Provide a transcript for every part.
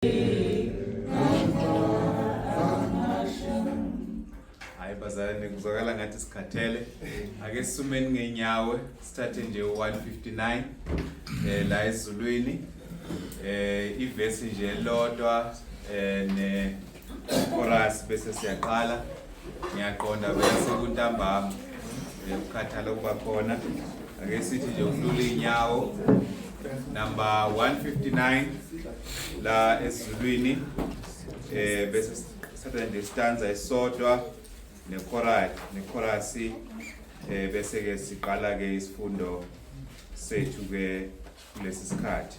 Hayi bazalwane, kuzwakala ngathi sikhathele. Ake sisumeni ngenyawo, sithathe nje u-159 la esiZulwini. Ivesi nje elodwa ne chorus bese siyaqala. Ngiyaqonda bese kuntambama ukukhathala kuba khona. Ake sithi nje ukulula inyawo number 159 la esiZulwini, bese sithatha nje stanza esodwa ne-chorus, bese ke siqala ke isifundo sethu ke kulesi sikhathi.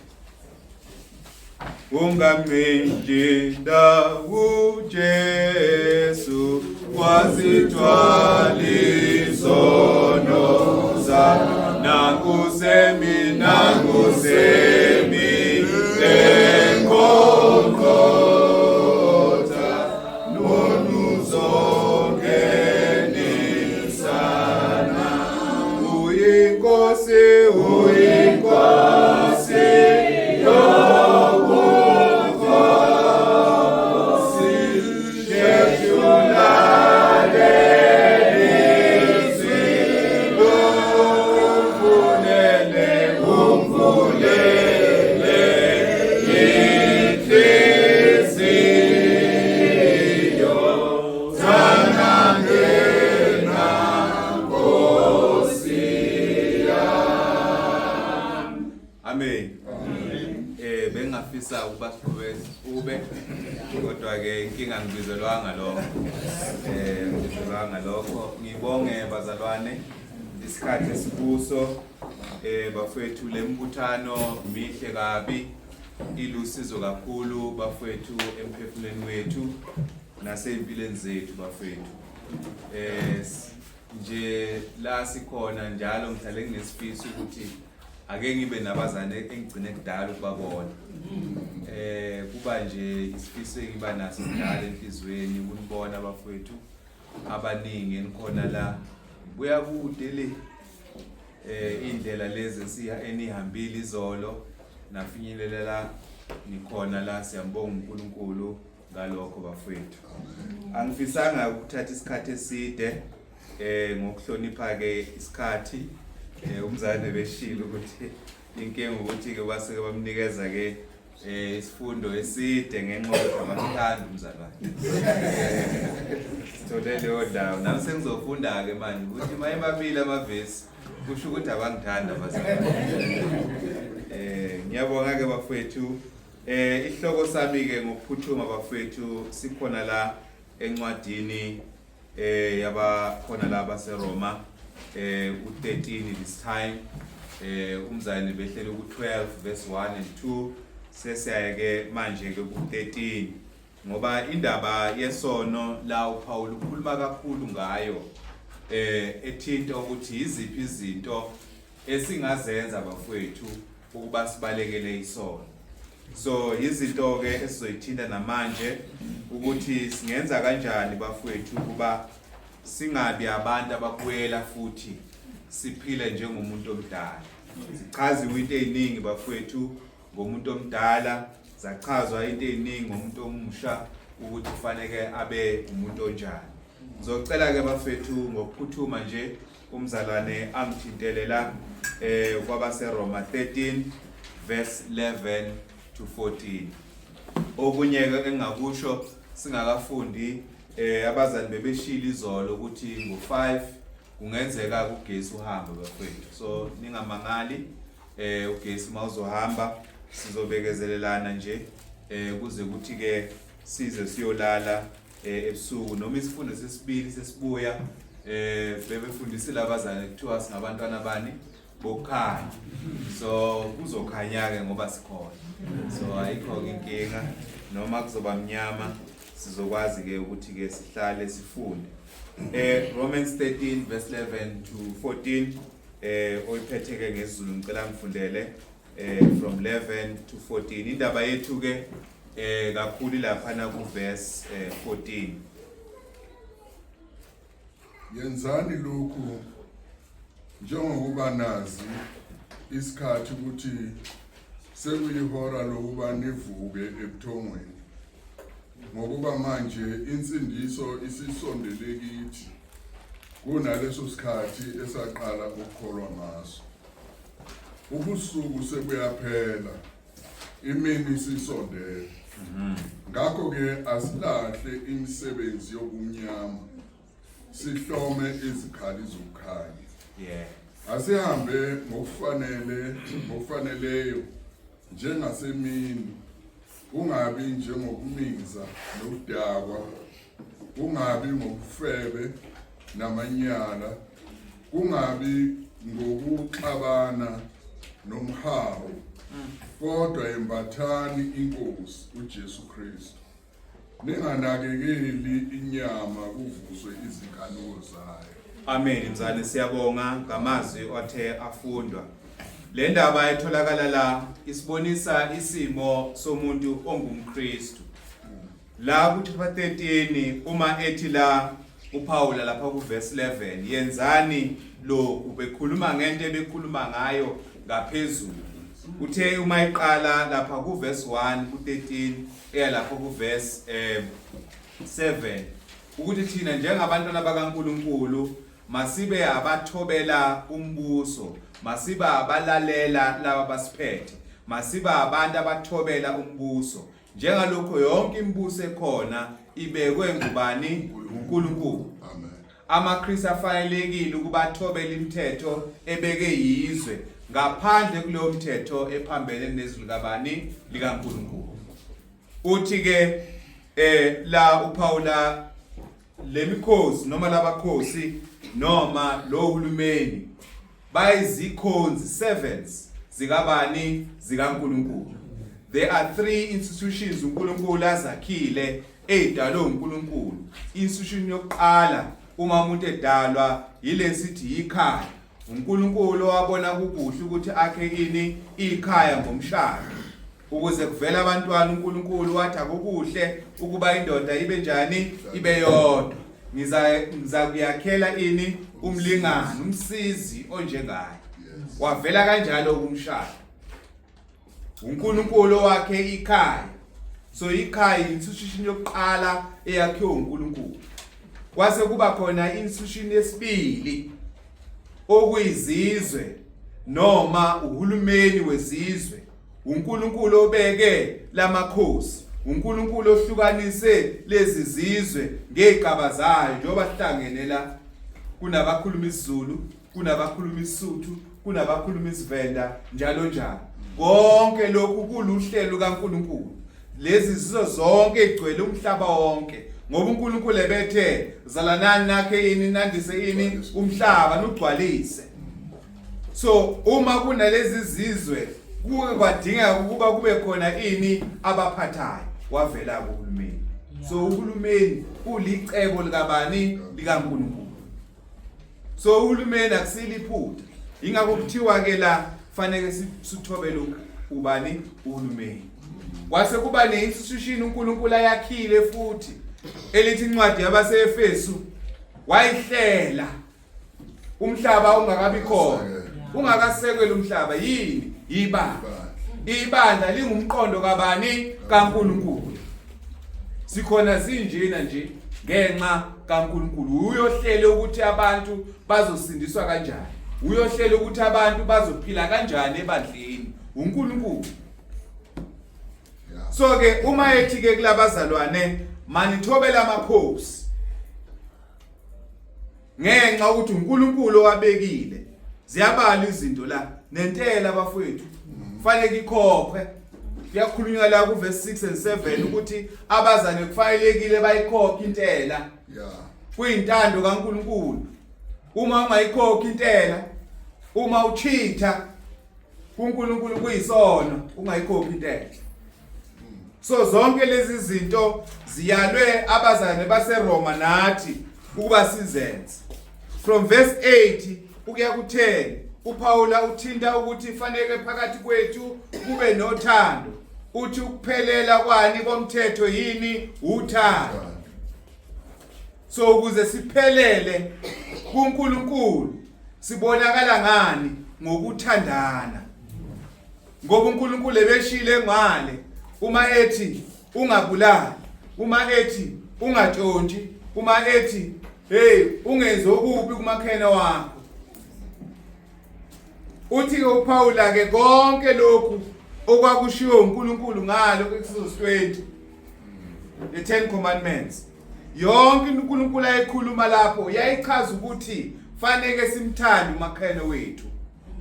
Ungamncinda uJesu wazithwala izono zami, nangu semi, nangu semi eNgolgotha, nonuzongenisana. Uyinkosi, uyinkosi yobukhosi, sheshulale izwi, umvulele, umvulele inhliziyo, thanda Nkosi yami. Amen. Bengafisa ukuba siqhubeke ube, kodwa ke inkinga ngibizelwanga lokho. Ngibizelwanga lokho. Ngibonge bazalwane isikhathi esikuso, bafethu. Lembuthano mihle kabi, ilusizo kakhulu bafethu emphefumulweni wethu nasey'mpilweni zethu bafethu. Nje la sikhona njalo ngihlale nginesifiso ukuthi ake ngibe nabazane engigcine kudala ukubabona. Kuba nje isifiso engiba naso njalo enhliziyweni ukunibona bafowethu abaningi enikhona la. Buya kude le, indlela lezi esiya enihambile izolo nafinyelela la nikhona la. Siyambonga uNkulunkulu ngalokho bafowethu. Angifisanga ukuthatha isikhathi eside, ngokuhlonipha ke isikhathi. Umzane beshilo ukuthi inkinga ukuthi ke basuke bamnikeza ke isifundo eside ngenxa yokuthi abathanda umzalwane. Sithole leyo ndawo, nami sengizofunda ke manje ukuthi mayemabili amavesi kusho ukuthi abangithanda abazalwane. Ngiyabonga ke bafowethu. Ihloko sami ke ngokuphuthuma bafowethu sikhona la encwadini yabakhona la baseRoma, u13 this time. Umzane behlele ku12 verse 1 and 2, sesiyaye ke manje ke ku13 ngoba indaba yesono la uPaul ukhuluma kakhulu ngayo, ethinta ukuthi iziphi izinto esingazenza bafowethu ukuba sibalekele isono. So izinto ke esizoyithinta namanje ukuthi singenza kanjani bafowethu ukuba singabi abantu ababuyela futhi siphile njengomuntu omdala. Zichaziwe into eziningi bafowethu ngomuntu omdala, zachazwa into eziningi ngomuntu omusha ukuthi kufanele abe umuntu onjani. Ngizocela ke bafethu ngokuphuthuma nje umzalwane angithintele la kwabaseRoma 13 verse 11 to 14. Okunye ke engakusho singakafundi, abazali bebeshila izolo ukuthi ngo5 kungenzeka ugesi uhambe bafethu, so ningamangali ugesi mawuzohamba, sizobekezelelana nje kuze kuthi ke size siyolala ebusuku noma isifundo sesibili sesibuya. Bebefundisile abazali kuthiwa singabantwana bani bokukhanya, so kuzokhanya ke ngoba sikhona, so ayikho ke inkinga noma kuzoba mnyama, sizokwazi ke ukuthi ke sihlale sifunde. Romans 13 verse 11 to 14. Oyiphethe ke ngesiZulu, ngicela ngifundele from 11 to 14. Indaba yethu ke kakhulu lapha na ku verse 14. Yenzani lokhu njengokuba nazi isikhathi ukuthi Sekuyihora lokuba nivuke ebuthongweni, ngokuba manje insindiso isisondele kithi kunaleso sikhathi esaqala ukukholwa ngaso. Ubusuku sebuyaphela, imini isisondele. Ngakho-ke asilahle imisebenzi yobumnyama, sihlome izikhali zokukhanya. Asihambe ngokufanele ngokufaneleyo njengasemini, kungabi njengokuminza nokudakwa, kungabi ngobufebe namanyala, kungabi ngokuxabana nomhawu, kodwa yembathani iNkosi uJesu Kristu, ninganakekeli inyama kuvuswe izinkanuko zayo. Amen mzane, siyabonga ngamazwi othe afundwa. Le ndaba etholakala la isibonisa isimo somuntu ongumKristu. La ku chapter 13 uma ethi la uPaula lapha ku verse 11 yenzani lokhu, bekhuluma ngento ebekhuluma ngayo ngaphezulu. Uthe uma iqala lapha ku verse 1 ku 13 eya lapho ku verse 7 ukuthi thina njengabantwana bakaNkuluNkulu masibe abathobela umbuso, masibe abalalela laba basiphethe, masibe abantu abathobela umbuso. Njengalokho yonke imibuso ekhona ibekwe ngubani? UNkulunkulu. Amen. AmaKristu afanelekile ukuba athobele imithetho ebeke yizwe ngaphandle kuleyo mthetho ephambene nezwi likabani? LikaNkulunkulu. Uthi ke la uPaula lemikhosi noma labakhosi noma lo hulumeni bayizikhonzi, servants zikabani? ZikaNkulunkulu. There are three institutions uNkulunkulu azakhile ezidalwe uNkulunkulu. Institution yokuqala uma umuntu edalwa yilesithi yikhaya. uNkulunkulu wabona kukuhle ukuthi akhe ini ikhaya ngomshado ukuze kuvele abantwana. uNkulunkulu wathi akukuhle ukuba indoda ibe njani? Ibe yodwa. Ngiza ngizakuyakhela ini umlingani, umsizi onjengaye. Wavela kanjalo kumshado. uNkulunkulu wakhe ikhaya. So ikhaya institution yokuqala eyakhiwe uNkulunkulu. Kwase kuba khona institution yesibili okuyizizwe noma uhulumeni wezizwe. uNkulunkulu obeke lamakhosi, uNkulunkulu ohlukanise lezi zizwe ngezigaba zayo. Njengoba sihlangene la, kunabakhuluma isiZulu, kunabakhuluma isiSuthu, kunabakhuluma isiVenda, njalo njalo. Konke lokhu kuluhlelo kaNkulunkulu. Lezi zizwe zonke igcwele umhlaba wonke ngoba uNkulunkulu ebethe zalanani nakhe ini nandise ini umhlaba nugcwalise. So uma kunalezi zizwe kuke kwadingeka ukuba kube khona ini abaphathayo, wavela kuhulumeni. So uhulumeni ulicebo likabani? LikaNkulunkulu. So uhulumeni akusile iphutha, ingakho kuthiwa ke la fanele sithobele ubani? Uhulumeni. Kwase kuba ne-institution uNkulunkulu ayakhile futhi elithi incwadi yabaseEfesu, wayihlela umhlaba ungakabi khona, ungakasekelwa umhlaba. Yini? Ibandla. Ibandla lingumqondo kabani? KaNkulunkulu. Sikhona sinjena nje ngenxa kaNkulunkulu. Uyohlela ukuthi abantu bazosindiswa kanjani, uyohlela ukuthi abantu bazophila kanjani ebandleni, uNkulunkulu. So ke uma ethi ke kulabazalwane manithobela amakhosi ngenxa ukuthi uNkulunkulu owabekile, ziyabala izinto la nentela bafowethu kufanele ikhokhwe. Kuyakhulunywa la ku verse 6 and 7 ukuthi abazane kufanelekile bayikhokhe intela. Kuyintando kaNkulunkulu. Uma ungayikhokhi intela, uma uchitha kuNkulunkulu, kuyisono ungayikhokhi intela. So zonke lezi zinto ziyalwe abazane baseRoma nathi ukuba sizenze. From verse 8 ukuya ku-10 uPaula uthinta ukuthi fanele phakathi kwethu kube nothando. Uthi ukuphelela kwani komthetho yini? Uthando. So ukuze siphelele kuNkulunkulu sibonakala ngani? Ngokuthandana. Ngoba uNkulunkulu ebeshile ngale uma ethi ungabulali, uma ethi ungatshontshi, uma ethi hey ungenzi okubi kumakhena wakho. Uthi ke uPaula ke konke lokhu okwakushiwo uNkulunkulu ngalo ku-Exodus 20 the 10 commandments yonke into uNkulunkulu ayekhuluma lapho yayichaza ukuthi faneke simthande umakhene wethu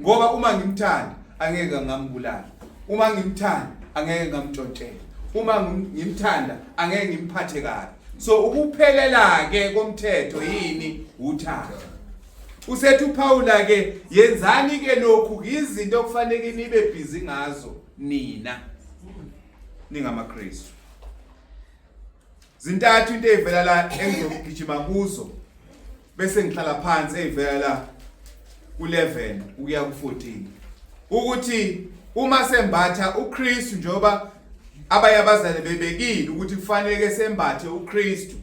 ngoba uma ngimthanda angeke ngambulala uma ngimthanda angeke ngamtshontshela uma ngimthanda angeke ngimphathe kabi so ukuphelela ke komthetho yini uthando usethi uPaula ke yenzani ke lokhu izinto okufanele nibe busy ngazo nina ningamaKristu Zintathu into ezivela la engizogijima kuzo bese ngihlala phansi ezivela la ku-11 ukuya ku-14 ukuthi uma sembatha uKristu njengoba abaye abazali bebekile ukuthi kufanele sembathe uKristu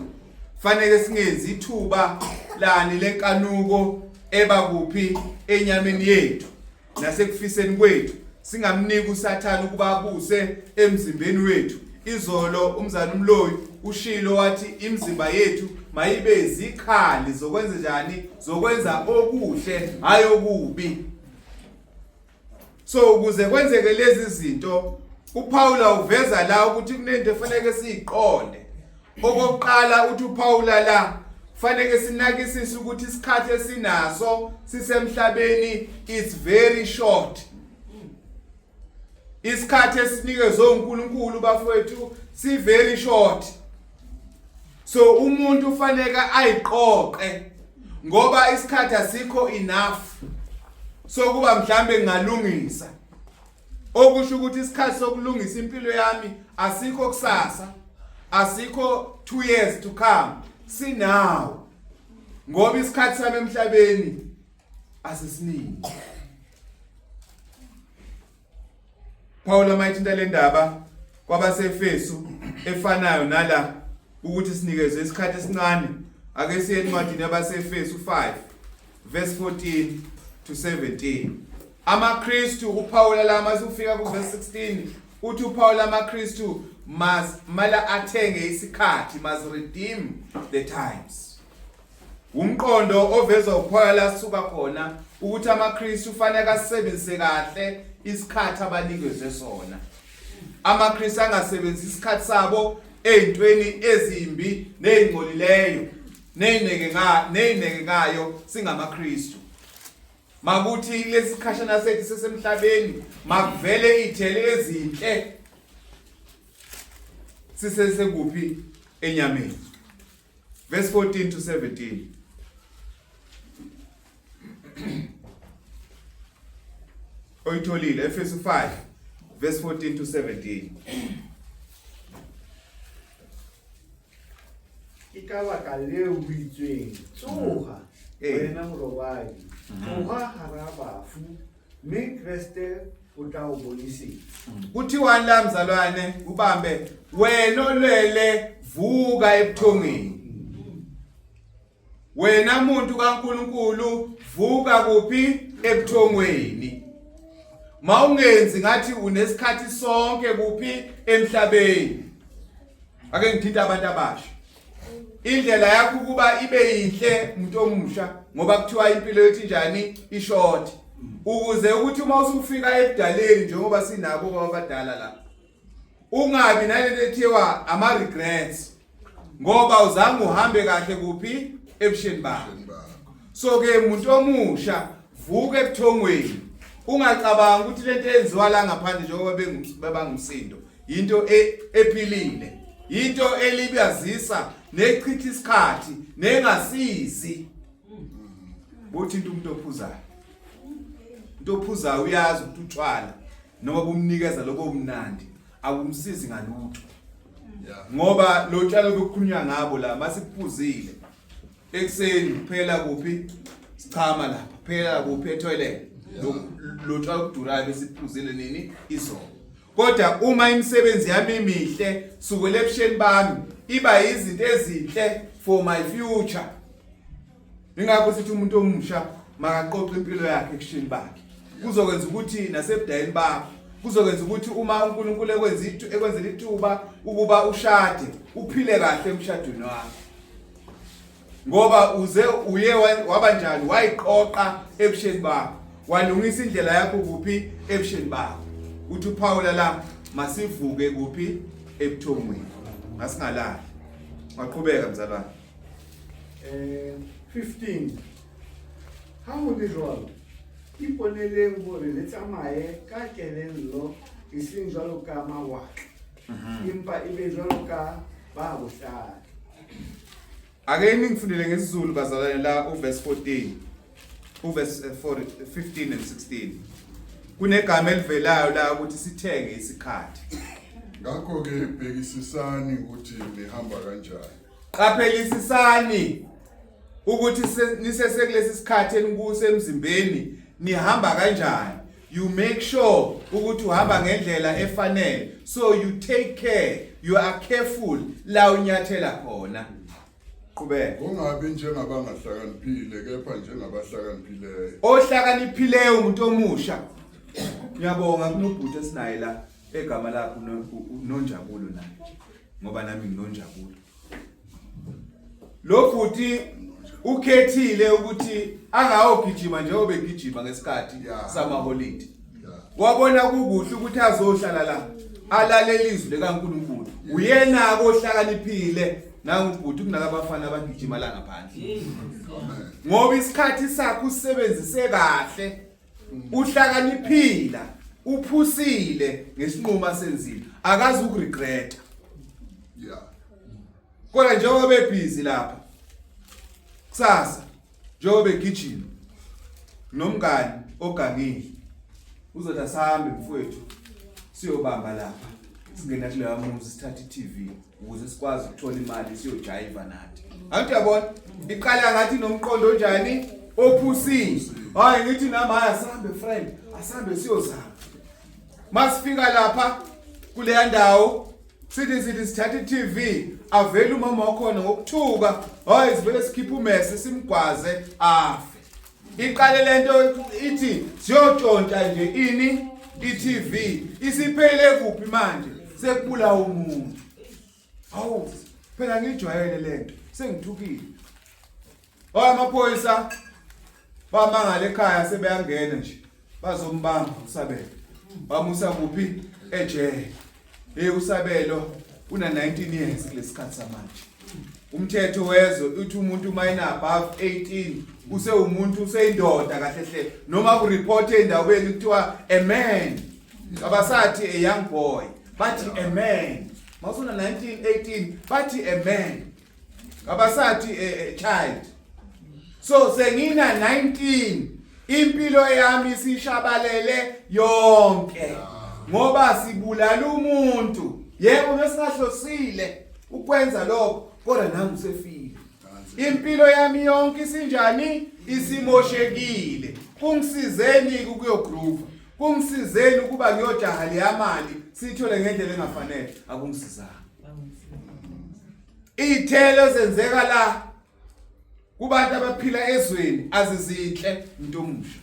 fanele singenzi ithuba lani lenkanuko eba kuphi enyameni yethu nasekufiseni kwethu singamniki usathane ukuba abuse emzimbeni wethu izolo umzana umloyi ushilo wathi imizimba yethu mayibe zikhali zokwenza njani zokwenza okuhle hayi okubi so ukuze kwenzeke lezi zinto uPaula uveza la ukuthi kunento efanele siyiqonde Okokuqala uthi uPaula la fanele sinakisise ukuthi isikhathi esinaso sisemhlabeni it's very short. Isikhathi esinikezwe uNkulunkulu bafowethu si very short. So umuntu ufanele ayiqoqe ngoba isikhathi asikho enough sokuba mhlambe ngingalungisa. Okusho ukuthi isikhathi sokulungisa impilo yami asikho kusasa, asikho 2 years to come, sinawo. Ngoba isikhathi sami emhlabeni asisiningi. Paul mayithinta le ndaba kwabaseFesu efanayo nala ukuthi sinikezwe isikhathi esincane ake siye encwadini yabaseFesu 5 verse 14 to 17 amaKristu uPaul la masufika ku verse 16 uthi uPaul amaKristu must mala athenge isikhathi must redeem the times umqondo ovezwa uPaul la suka khona ukuthi amaKristu fanele asebenzise kahle isikhathi abanikezwe sona amaKristu angasebenzisi isikhathi sabo ezintweni ezimbi nezingcolileyo neyineke nga neyinekekayo singamaKristu makuthi lesikhashana sethu sesemhlabeni makuvele ithele ezinhle sisesekuphi enyameni verse 14 to 17 oyitholile Efesu 5 verse 14 to 17 Ke ka baka leo ho itsweng, Tsoha, wena morobadi, tsoha hara bafu, mme Kreste o tla o bonesetsa. Kuthiwani la mzalwane ubambe wena olele vuka ebuthongweni. Wena muntu kaNkuluNkulu vuka kuphi ebuthongweni. Mawungenzi ngathi unesikhathi sonke kuphi emhlabeni. Ake ngithinta abantu abasha. Indlela yakho ukuba ibe yinhle umuntu omusha ngoba kuthiwa impilo yethu injani ishort. Ukuze ukuthi uma usufika ebudaleni njengoba sinabo baba abadala la ungabi nalento ethiwa ama regrets ngoba uzange uhambe kahle kuphi ebusheni bakho so ke umuntu omusha vuka ebuthongweni ungacabanga ukuthi lento eyenziwa la ngaphandle njengoba bebangumsindo into e, ephilile into elibazisa nechitha isikhathi nengasizi bothinta umuntu ophuzayo umuntu ophuzayo uyazi ukuthi utshwala noma bumnikeza lokho kumnandi akumsizi ngalutho ngoba lo tshalo bekukhulunywa ngabo la masikuphuzile ekuseni kuphela kuphi sichama lapha phela kuphi etoilet lo tshwala obudurayo besiphuzile nini izolo kodwa uma imisebenzi yami imihle sukela ebusheni bami iba izinto ezinhle for my future ingakho sithi umuntu omusha makaqoqe impilo yakhe ekusheni bakhe kuzokwenza ukuthi nasebudayeni bakho Kuzokwenza ukuthi uma uNkulunkulu ekwenza ekwenzela ithuba ukuba ushade, uphile kahle emshadweni wakho. Ngoba uze uye waba njani wayiqoqa ebusheni bakho. Walungisa indlela yakho kuphi ebusheni bakho. Uthi uPaula la masivuke kuphi ebuthongweni. Masingalali. Waqhubeka mzalwane. 15 Ha ho le jwalo, iponeleng hore le tsamaye ka kelello, eseng jwalo ka mawatla, empa e be jwalo ka ba bohlale. Ake ningifundele ngesiZulu bazalwane la uverse 14. Uverse 15 and 16. Kunegama elivelayo la ukuthi sithenge isikhathi. Ngakho-ke bhekisisani ukuthi nihamba kanjani. Qaphelisisani ukuthi nisesekulesi sikhathi enikuso emzimbeni nihamba kanjani. You make sure ukuthi uhamba ngendlela efanele. So you take care, you are careful la unyathela khona. Qhubeka. Ungabi njengabangahlakaniphile kepha njengabahlakaniphileyo. Ohlakaniphileyo umuntu omusha. Ngiyabonga kunobhuti esinaye la egama lakho uNonjabulo naye. Ngoba nami nginonjabulo. Lo bhuti ukhethile ukuthi angawogijima njengoba egijima ngesikhathi samaholide. Wabona kukuhle ukuthi azohlala la alalele izwi likaNkulunkulu. Uyena ohlakaniphile nangubhuti kunalabafana abagijima la ngaphandle. Ngoba isikhathi sakhe usebenzise kahle. Uhlakaniphila, uphusile ngesinqumo asenzile. Akazi ukuregreta. Kodwa njengoba bebhizi lapha kusasa njengoba begijima nomngani ogangile uzothi asahambe mfowethu siyobamba lapha singena kuleya muzi sithathe i-TV ukuze sikwazi ukuthola imali siyojayiva nathi. Angithi uyabona iqala ngathi nomqondo onjani ophusile. Hayi ngithi nami hayi asambe friend asambe siyozama. Masifika lapha kuleya ndawo sithi sithatha i-TV avele umama wakhona ngokuthuka hayi sivele sikhiphe umese simgwaze afe. Iqale lento ithi siyotshontsha nje ini i-TV isiphele kuphi manje sekubulawa umuntu. Hawu phela ngijwayele lento sengithukile. Oh amaphoyisa bamangala ekhaya sebeyangena nje bazombamba uSabelo. Bamusa kuphi ejele. Hey uSabelo una 19 years kulesikhathi samanje. Umthetho wezwe uthi umuntu uma ena above 18 usewumuntu useyindoda kahle hle noma ku report endaweni kuthiwa a man. Abasathi a young boy bathi a man. Mawusuna 19 18 bathi a man. Abasathi a child. So sengina 19 impilo yami isishabalele yonke ngoba sibulala umuntu. Yebo besingahlosile ukwenza lokho kodwa nangu usefile. Impilo yami yonke isinjani isimoshekile. Kungisizeni ukuyogroove? Kungisizeni ukuba ngiyojaha leya mali siyithole ngendlela engafanele? Akungisizanga. Iy'thelo ezenzeka la kubantu abaphila ezweni azizinhle umuntu omusha.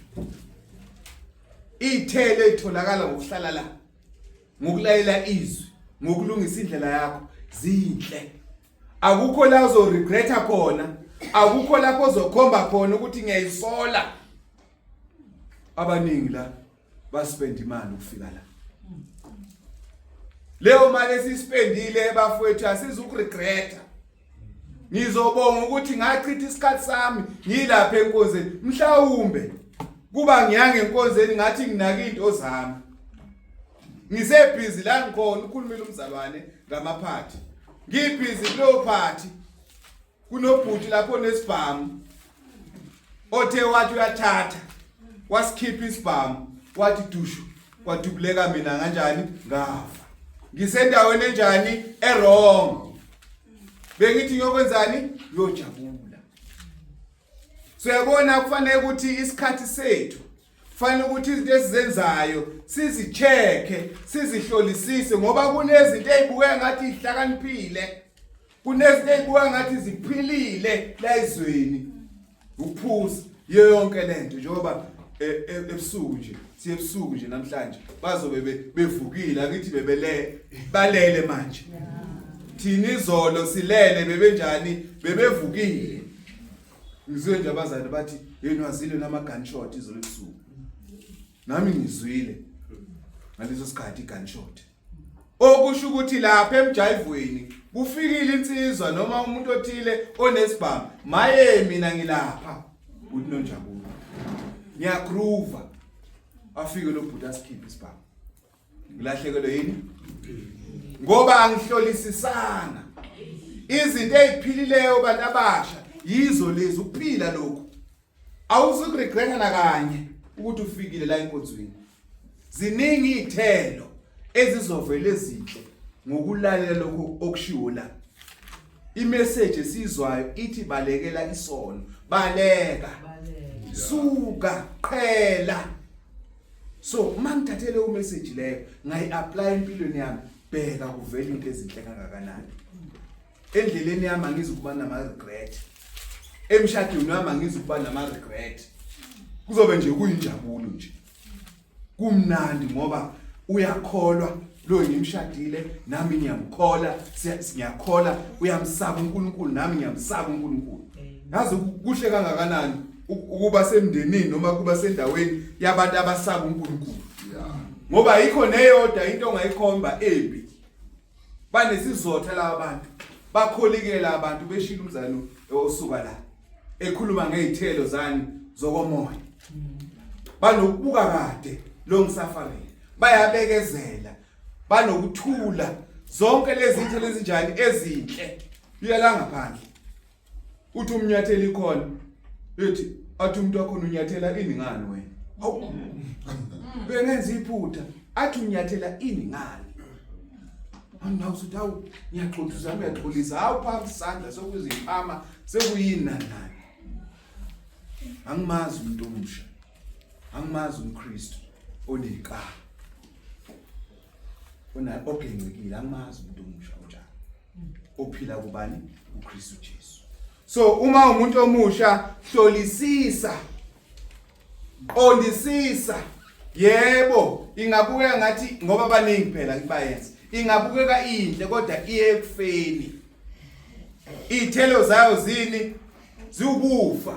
Iy'thelo ey'tholakala ngokuhlala la, ngokulalela izwi, ngokulungisa indlela yakho zinhle. Akukho la uzoregreta khona, akukho lapho ozokhomba khona ukuthi ngiyayisola. Abaningi la baspend imali ukufika la. Leyo mali esispendile bafowethu asizukuregreta. Ngizobonga ukuthi ngachitha isikhathi sami ngilapha enkonzweni. Mhlawumbe kuba ngiyange enkonzweni ngathi nginaka into zami. Ngisebhizi la ngikhona ukhulumile umzalwane ngamaphathi. Ngibhizi kuleyo phathi. Kunobhuti lapho nesibhamu othe wathi uyathatha wasikhipha isibhamu wathi dushu kwadubuleka mina kanjani ngafa. Ngisendaweni enjani e-wrong. Bengithi ngiyokwenzani ngiyojabula. So yabona kufanele ukuthi isikhathi sethu kufanele ukuthi izinto esizenzayo sizichecke sizihlolisise ngoba kunezinto ezibukeka ngathi ihlakaniphile kunezinto ezibukeka ngathi ziphilile la ezweni. Ukuphuza yonke lento njengoba e, e, ebusuku nje siye ebusuku nje namhlanje bazobe bevukile akithi bebele balele manje thina izolo silele bebenjani bebevukile ngizwe nje abazali bathi yena wazile nama gunshot izolo ebusuku nami ngizwile ngaleso sikhathi igunshot okusho ukuthi lapha emjayivweni kufikile insizwa noma umuntu othile onesibhamu maye mina ngilapha uthi nonjabulo ngiyagroova afike lo bhuti asikhiphe isibhamu ngilahlekelwe yini ngoba angihlolisisanga izinto eziphilileyo bantu abasha yizo lezi ukuphila lokhu awuzukuregreta nakanye ukuthi ufikile la enkonzweni ziningi izithelo ezizovela ezinhle ngokulalela lokhu okushiwo la imessage esizwayo ithi balekela isono baleka suka qhela so uma ngithathele umessage leyo ngayi apply empilweni yami bheka kuvela into ezinhle kangakanani endleleni yami angizukuba nama regret emshadweni wami angizukuba nama regret kuzobe nje kuyinjabulo nje kumnandi ngoba uyakholwa lo ngimshadile nami ngiyamkhola siyakhola uyamsaba uNkulunkulu nami ngiyamsaba uNkulunkulu yazi kuhle kangakanani ukuba semndenini noma kuba sendaweni yabantu abasaba uNkulunkulu ngoba ayikho neyodwa into ongayikhomba embi banesizotha laba bantu bakholikela abantu beshila umzalo osuka la ekhuluma ngezithelo zani zokomoya banokubuka kade long suffering bayabekezela banokuthula zonke lezi zinto ezinjani ezinhle uyala ngaphandle uthi umnyathela ikhona ethi athi umuntu wakhona unyathela ini ngani wena hawu bengenza iphutha athi unyathela ini ngani Anginawo uthi hawu ngiyaxolisa zami uyaxolisa hawu phambi isandla sekuziphama sekuyini nani nani Angimazi umuntu omusha angimazi umKristu onekani ona ogencekile angimazi umuntu omusha onjalo ophila kubani uKristu Jesu so uma umuntu omusha hlolisisa qondisisa yebo ingabukeka ngathi ngoba baningi phela ngibayenza ingabukeka inhle kodwa iye ekufeni iy'thelo zayo zini ziwukufa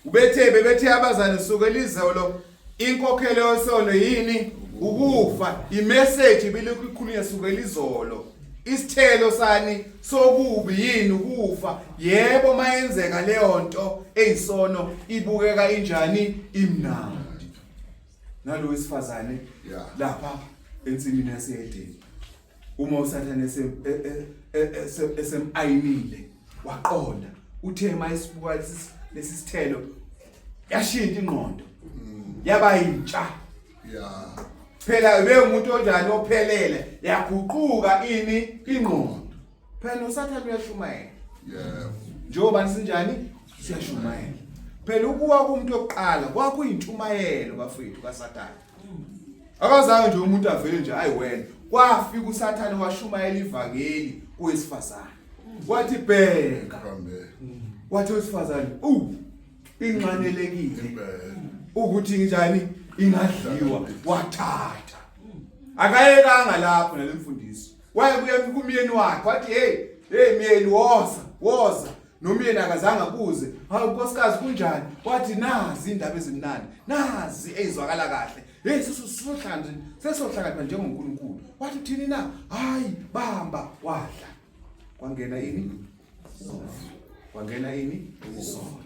ubethe bebethe abazane sukela izolo inkokhelo yosono yini ukufa imessage ibilokhu ikhulunywa sukela izolo isithelo sani sokubi yini ukufa yebo mayenzeka leyo nto eyisono ibukeka injani imnandi nalo wesifazane lapha ensimini yaseEdeni uma usathane esemayinile waqonda uthe mayisibuka lesi sithelo yashintsha ingqondo yaba yintsha yeah phela ube umuntu onjani ophelele yaguquka ini ingqondo phela usathane uyashumayela yebo njengoba sinjani siyashumayela phela ukuwa kumuntu oqala kwakuyintshumayelo bafethu kaSathane akazange nje umuntu avele nje ayi wena kwafika uSathane washumayela ivangeli kowesifazane wathi bheka wathi owesifazane u inxanelekile ukuthi njani ingadliwa wathatha akayekanga lapho nalemfundiso wayebuya kumyeni wakhe wathi hey hey myeni woza woza nomyeni akazange abuze hawu nkosikazi kunjani wathi nazi indaba ezimnandi nazi ezizwakala kahle hey sesisohlanje sesohlakanipha njengoNkulunkulu wathi uthini na hayi bamba wadla kwangena ini kwangena ini isono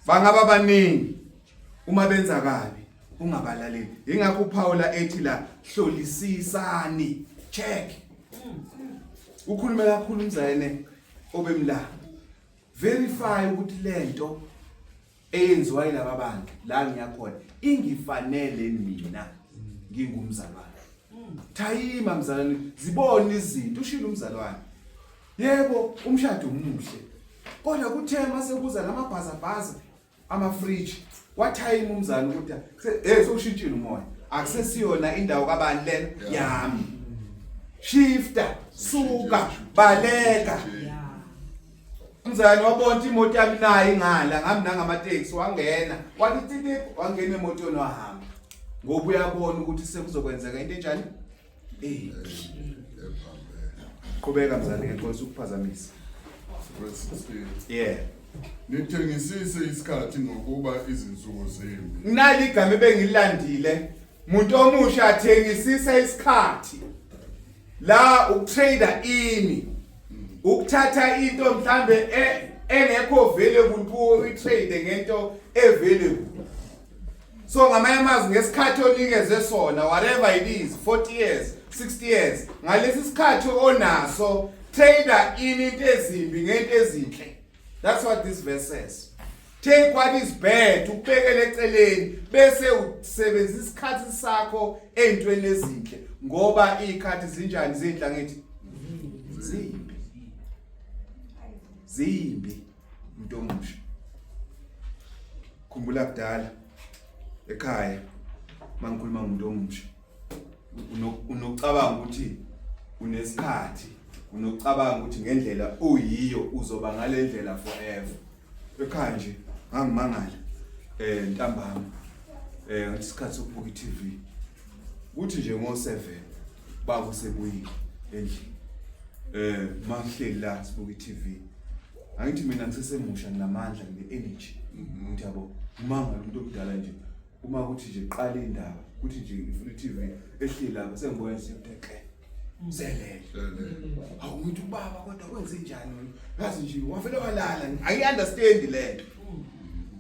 bangaba baningi uma benza kabi ungabalaleli ingakho uPaula ethi la hlolisisani check ukhulume kakhulu umzayene obemla verify ukuthi lento eyenziwa yilaba bantu la ngiyakhona ingifanele mina ngingumzalwane thayima mzalwane zibone izinto ushilo umzalwane yebo umshado umuhle kodwa kuthe mase kuza lamabhazabhaza ama-fridge wathayima umzali ukuthi hey sewushintshile umoya akusesiyona indawo kabani lena yami shifta suka baleka Umzalwane wabona imoto yami nayo ingala ngami nangamateksi wangena wathi titi wangena emotweni wahamba ngoba uyabona ukuthi sekuzokwenzeka into enjani eh qhubeka mzali ngexolisa ukuphazamisa. Verse 16. Yeah. Nithengisise isikhathi ngokuba izinsuku zimbi. Nali igama ebengililandile. Muntu omusha thengisisa isikhathi. La ukutrader ini. Ukuthatha into mhlambe engekho available kuwo uyitrade ngento available. So ngamanye amazwi ngesikhathi onikeze sona whatever it is 40 years 60 years ngalesi sikhathi onaso trader in into ezimbi ngento ezinhle. That's what this verse says. Take what is bad ukubekele eceleni bese usebenzisa isikhathi sakho ezintweni ezinhle ngoba izikhathi zinjani zinhle angithi zimbi zimbi umuntu omusha. Khumbula kudala ekhaya mangikhuluma ngomuntu omusha unokucabanga ukuthi unesikhathi unokucabanga ukuthi ngendlela oyiyo uzoba ngalendlela forever. Ekhaya nje ngangimangala ntambama ngesikhathi sokubuka iTV kuthi nje ngo7 baba usebuyile endlini mahleli la sibuka iTV angithi mina ngisesemusha nginamandla ngine energy ngithi yabo umangala umuntu omdala nje uma kuthi nje qala indaba kuthi nje ivula iTV ehleli lapha sengibona nje ukuthi ehle selele. Awu ngithi ubaba kodwa wenze njani wena yazi nje wavele walala ayi understand lento.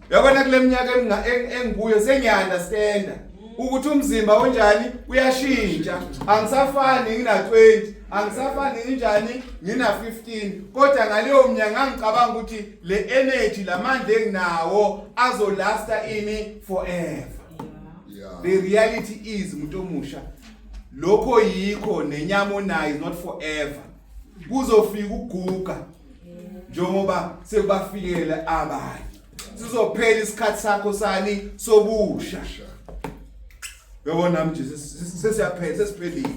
Yabona kule minyaka engikuyo sengiya understand ukuthi umzimba onjani uyashintsha angisafani ngina 20 angisafani nginjani ngina 15 kodwa ngaleyo minyaka ngangicabanga ukuthi le energy lamandla enginawo azolasta ini forever. The reality is umuntu omusha lokho yikho nenyama onayo is not forever. Kuzofika uguga njengoba sekubafikele abanye. Sizophela isikhathi sakho sani sobusha. Uyabona nami nje sesiyaphela sesiphelile.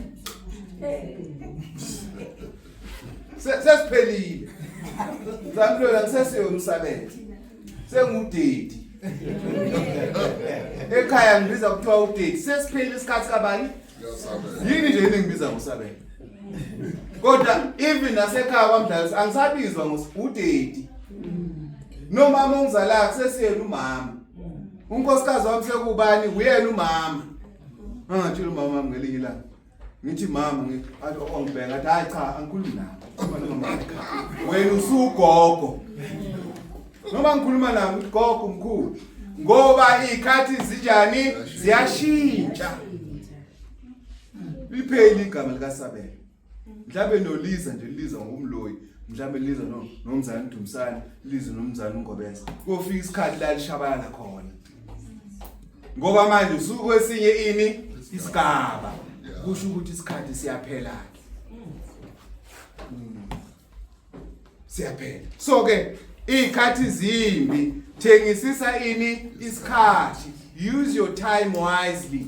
Sesiphelile. Zamlola ngiseseyomsabela. Sengudedi. Ekhaya ngibiza kuthiwa udedi. Sesiphelile isikhathi kabani? Yini nje yini ngibiza ngosabela. Kodwa even nasekhaya kwamdlalisi angisabizwa ngosudedi. Nomama ongizalayo sesiyena umama. Unkosikazi wami sekubani uyena umama. Angatshela umama wami ngelinye ilanga. Ngithi mama ngithi athi ongibheka athi hayi cha angikhulumi nawe. Wena usugogo. Noma ngikhuluma nawe ngithi gogo mkhulu. Ngoba izikhathi zinjani ziyashintsha. Lipheli igama likaSabelo. Mhlawumbe noLiza nje Liza ngumloyi. Mhlawumbe Liza no nomzali Dumisani, Liza nomzali uNgobese. Kofika isikhathi la lishabalala khona. Ngoba manje usuku kwesinye ini isigaba kusho ukuthi isikhathi siyaphela ke. Siyaphela. So ke izikhathi zimbi thengisisa ini isikhathi. Use your time wisely.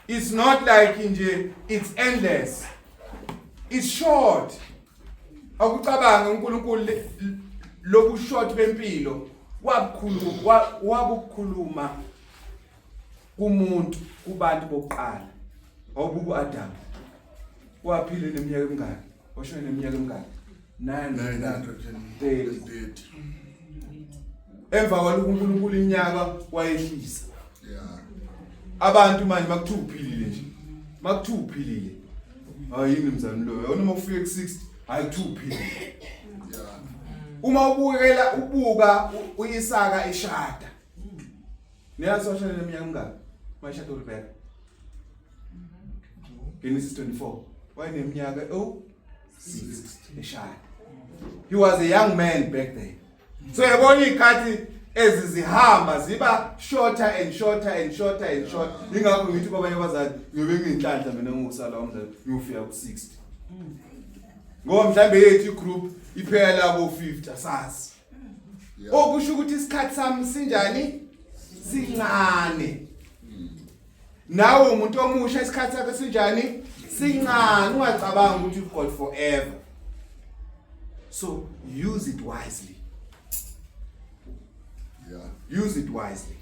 It's not like nje it's endless. It's short. Akucabange uNkulunkulu lobu short bempilo wabukhuluma wabukhuluma kumuntu kubantu bokuqala. Awubuka uAdam. Waphila neminyaka emingaki? Washona neminyaka emingaki? 930. Emva kwalokhu uNkulunkulu iminyaka wayehlisa. Abantu manje makuthiwa uphilile nje. Makuthiwa uphilile. Hayi yini mzali lo? Yona uma ufike ku60 hayi kuthiwa uphilile. Uma ubukela ubuka uIsaka eshada. Niyazi washona neminyaka emingaki? Mayishada uRebecca. Genesis 24. Wayeneminyaka oh 60 eshada. He was a young man back then. So yabona izikhathi ezizihamba ziba shorter and shorter and shorter and short. Ingakho ngithi kwabanye abazali ngiyobe ngiyinhlanhla mina ngusala wamzali ngiyofika ku60. Ngoba mhlambe yethu igroup iphela ko 50 asazi. Okusho ukuthi isikhathi sami sinjani? Sincane. Nawe umuntu omusha isikhathi sakhe sinjani? Sincane. Ungacabanga ukuthi you've got forever. So use it wisely. Use it wisely.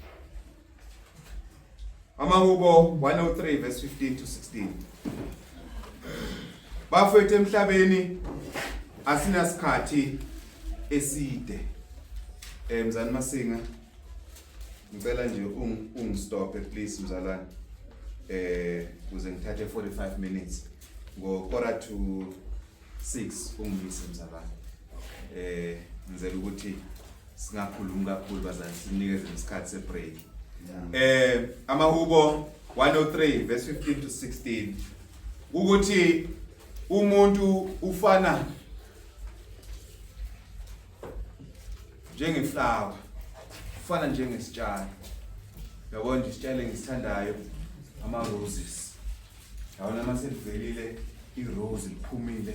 AmaHubo 103 verse 15 to 16. Bafethu, emhlabeni asinasikhathi eside. Mzani Masinga, ngicela nje ungistop please mzalwane. Kuze ngithathe 45 minutes. Ngo 5:45 ungimise mzalwane. Ngizela ukuthi singakhulumi kakhulu bazali, sinikeze isikhathi sebreak. AmaHubo 103 verse 15 to 16 ukuthi umuntu ufana njengeflower, ufana njengesitshalo. Yabona nje isitshalo engisithandayo, ama roses. Yabona mase livelile irose, liphumile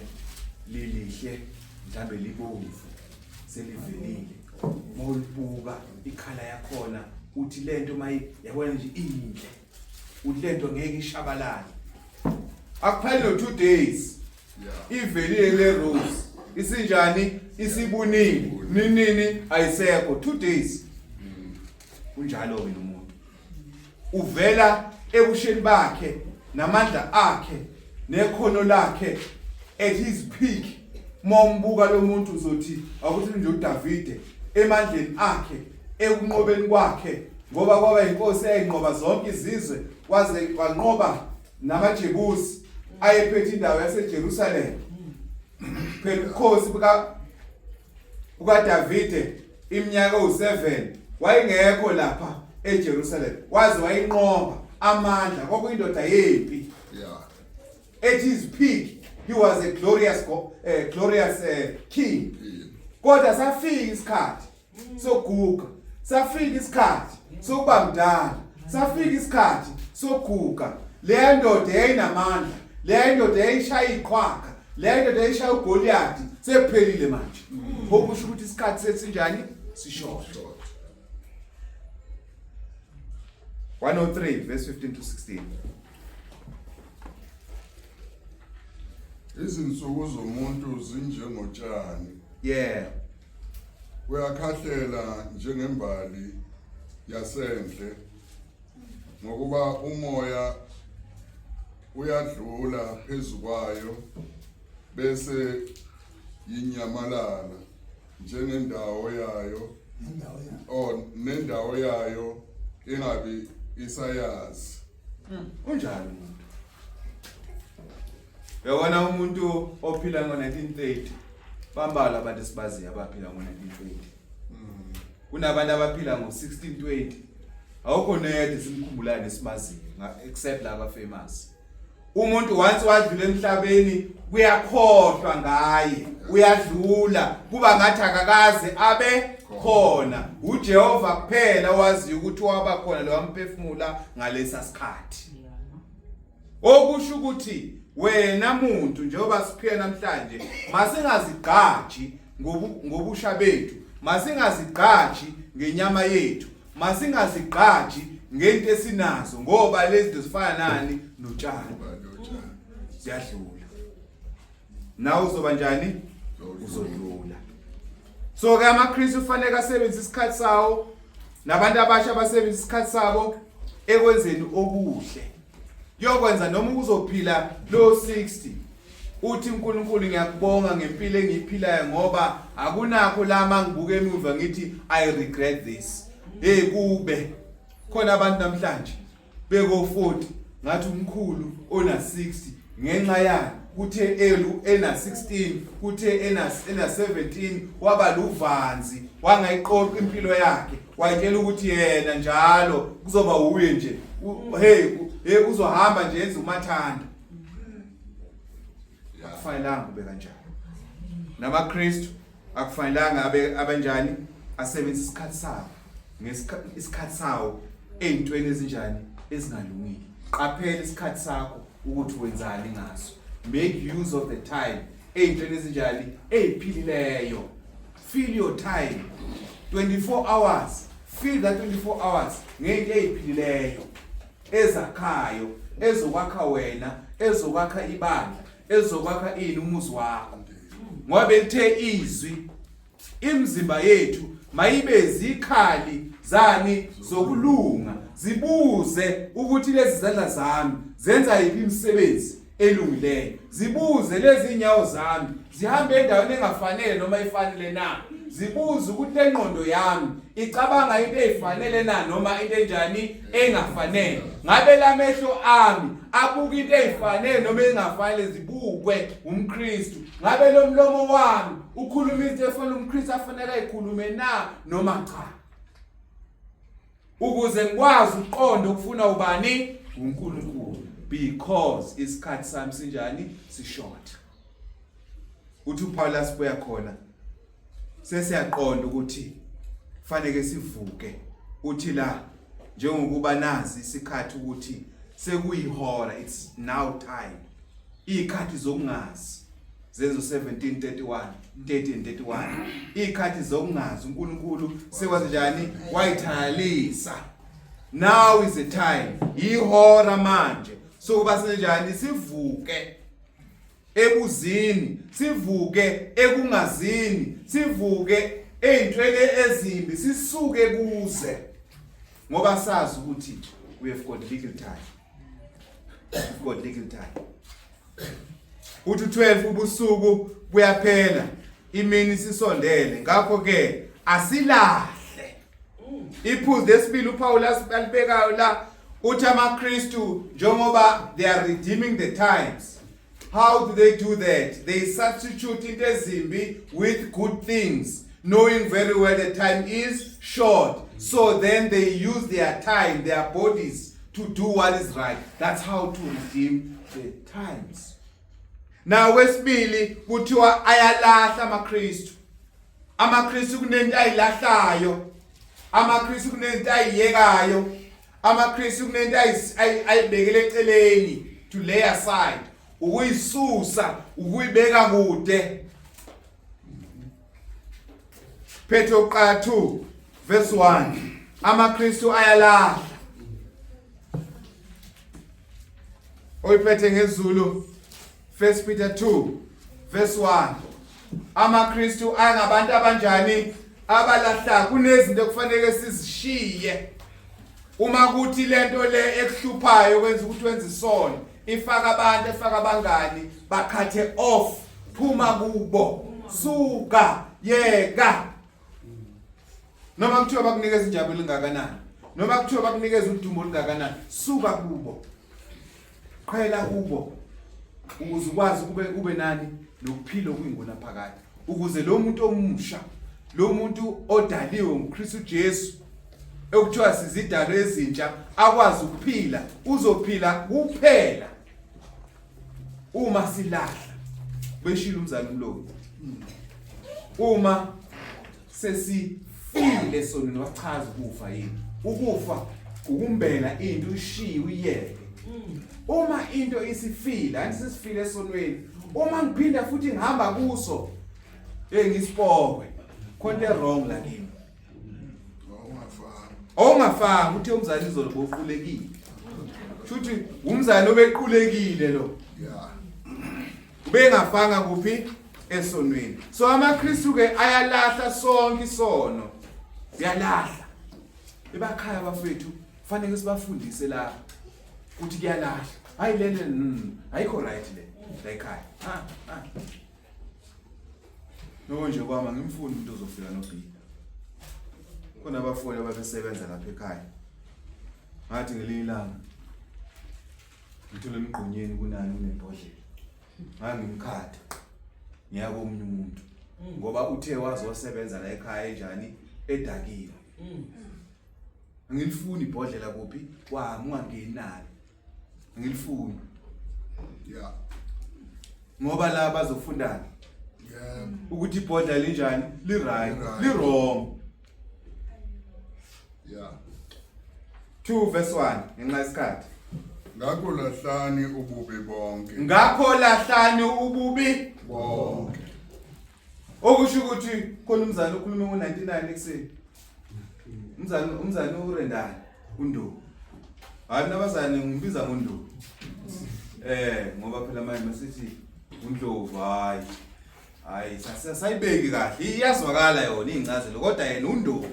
lilihle, mhlambe libomvu, selivelile, mawulibuka icolour yakhona uthi lento mayi, yabona nje inhle, uthi lento ngeke ishabalale. Akupheli no 2 days ivelile le rose, isinjani, isibunile ninini, ayisekho 2 days. Kunjalo ke nomuntu, uvela ebusheni bakhe namandla akhe nekhono lakhe at his peak. Mombuka lo muntu uzothi akuthi nje uDavide emandleni akhe, ekunqobeni kwakhe, ngoba kwaba inkosi eyayinqoba zonke izizwe, waze wanqoba namaJebusi ayephethe indawo yaseJerusalem. Phela ubukhosi bukaDavide iminyaka ewu7 wayengekho lapha eJerusalem, waze wayinqoba, amandla, kwakuyindoda yempi. At his peak he was a glorious king. Kodwa safika isikhathi sokuguga, safika isikhathi sokuba mdala, safika isikhathi sokuguga. Leya ndoda yayinamandla, leya ndoda yayishaya iqhwaga, leya ndoda yayishaya uGoliath, sekuphelile manje. Okusho ukuthi isikhathi sesinjani? Sishort. Short. 103 verse 15 to 16. Izinsuku zomuntu zinjengotshani. Uyakhahlela njengembali yasendle, ngokuba umoya uyadlula phezu kwayo bese yinyamalala njengendawo yayo oh nendawo yayo ingabi isayazi. Unjalo umuntu. Uyabona umuntu ophila ngo-1930, bambalwa abantu esibaziyo abaphila ngo-1920. Kunabantu abaphila ngo-1620, awukho neyedwa esimkhumbulayo nesimaziyo, except laba famous. Umuntu once wadlula emhlabeni kuyakhohlwa ngaye, uyadlula, kuba ngathi akakaze abe khona. uJehova kuphela waziyo ukuthi waba khona lo wamphefumula ngalesa sikhathi. Okusho ukuthi wena muntu, njengoba siphila namhlanje, masingazigqaji ngobusha bethu, masingazigqaji ngenyama yethu, masingazigqaji ngento esinazo, ngoba lezi zinto zifana nani? Notshani, ziyadlula. Nawe uzoba njani? Uzodlula. So ke amaKristu kufanele asebenzise isikhathi sawo, nabantu abasha abasebenzisa isikhathi sabo ekwenzeni okuhle. Kuyokwenza noma uzophila lo 60, uthi, "uNkulunkulu, ngiyakubonga ngempilo engiyiphilayo, ngoba akunakho lama ngibuke emuva ngithi I regret this." Hey, kube khona abantu namhlanje beko 40, ngathi umkhulu ona 60 ngenxa yani kuthe elu ena 16, kuthe ena 17 waba luvanzi, wangayiqoqa impilo yakhe, wayitshela ukuthi yena njalo kuzoba uye nje. Hey, uzohamba nje enze umathanda. Akufanelanga kube kanjalo. NamaKristu akufanelanga abe abanjani, asebenzise isikhathi sawo isikhathi sawo ey'ntweni ezinjani? Ezingalungile. Qaphela isikhathi sakho ukuthi wenzani ngaso. Make use of the time ey'ntweni ezinjani? Ey'philileyo. Fill your time, 24 hours, fill that 24 hours ngento ey'philileyo, ezakhayo, ezokwakha wena, ezokwakha ibandla, ezokwakha ini, umuzi wakho. Ngoba belithe izwi imizimba yethu mayibe zikhali zani zokulunga, zibuze ukuthi lezi zandla zami zenza yiphi imisebenzi elungileyo, zibuze lezi inyawo zami zihambe endaweni engafanele noma ifanele na, zibuze ukuthi lengqondo yami icabanga into ezifanele na noma into enjani engafanele, ngabe lamehlo ami abuka into ezifanele noma engafanele zibukwe umKristu, ngabe lo mlomo wami ukhuluma into efanele umKristu afanele ayikhulume na noma cha, ukuze ngikwazi ukuqonda ukufuna ubani uNkulunkulu, because isikhathi sami sinjani, sishort. Uthi uPaul asibuya khona sesiyaqonda ukuthi faneke sivuke. Uthi la njengokuba nazi isikhathi ukuthi sekuyihora, it's now time, izikhathi zokungazi, Zenzo 17:31 30 and 31, izikhathi zokungazi uNkulunkulu sekwazi njani wayithalalisa. Now is the time, ihora manje sokuba sinjani, sivuke ebuzini, sivuke ekungazini, sivuke ey'ntweni ezimbi, sisuke kuze, ngoba sazi ukuthi we have got little time, we've got little time. Uthi 12 ubusuku buyaphela, imini sisondele, ngakho ke asilahle. Iphuzu lesibili uPaul alibekayo la, uthi amaKristu njengoba they are redeeming the times, how do they do that? They substitute into ezimbi with good things, knowing very well the time is short. So then they use their time, their bodies, to do what is right. That's how to redeem the times. Now wesibili kuthiwa ayalahla amaKristu. AmaKristu kunento ayilahlayo, amaKristu kunento ayiyekayo, amaKristu kunento ayibekele eceleni, to lay aside, ukuyisusa, ukuyibeka kude. Petro 2 verse 1, amaKristu ayalahla. Oyiphethe ngezulu, 1 Peter 2 verse 1, amaKristu angabantu abanjani? Abalahla. Kunezinto ekufanele sizishiye. Uma kuthi lento le ekuhluphayo kwenza ukuthi wenze isono, ifaka abantu, efaka abangani, bakhathe off, phuma kubo, suka, yeka. Noma kuthiwa bakunikeza injabulo engakanani, noma kuthiwa bakunikeza udumo olungakanani, suka kubo, qhela kubo, ukuze ukwazi kube ube nani nokuphila okuyingona phakade, ukuze lo muntu omusha, lo muntu odaliwe nguKristu Jesu ekuthiwa sizidalo ezintsha, akwazi ukuphila. Uzophila kuphela uma silahla, beshilo umzali umlomo, uma sesifile esonweni. Wachaza ukufa yini? Ukufa ukumbela into, ushiye, uyeke. Uma into isifile, angithi sesifile esonweni, uma ngiphinda futhi ngihamba kuso, hey, ngisipokwe, khonto wrong la kimi. Awungafanga uthe umzali izolo boqulekile, shuthi umzali obequlekile lo, ubengafanga kuphi? Esonweni. So amaKristu ke ayalahla sonke isono, uyalahla ebakhaya. Bafethu, fanele sibafundise la ukuthi kuyalahla. Hayi lele, ayikho right le la ekhaya. Ah ah, no nje kwama ngimfuni umuntu ozofika nobhida. Khona abafowethu ababesebenza lapha ekhaya, ngathi ngelinye ilanga ngithole emgqonyeni kunani kunebhodlela, ngangimkhatha ngiya komunye umuntu, ngoba uthe wazosebenza la ekhaya enjani? Edakiwe. Angilifuni ibhodlela kuphi kwami, ungangeni nalo, angilifuni. Ngoba la bazofundana ukuthi ibhodla linjani, li right, li wrong. 2 verse 1, ngenxa yesikhathi. Ngakho lahlani ububi bonke. Ngakho lahlani ububi bonke. Okusho ukuthi khona umzali okhuluma ngo-99 ekuseni, umzali urendani uNduku. Hayi, mina abazali ngimbiza ngoNduku, ngoba phela manje masithi uNdlovu, hayi. Hayi sayibeki kahle. Iyazwakala yona incazelo kodwa yena uNdo.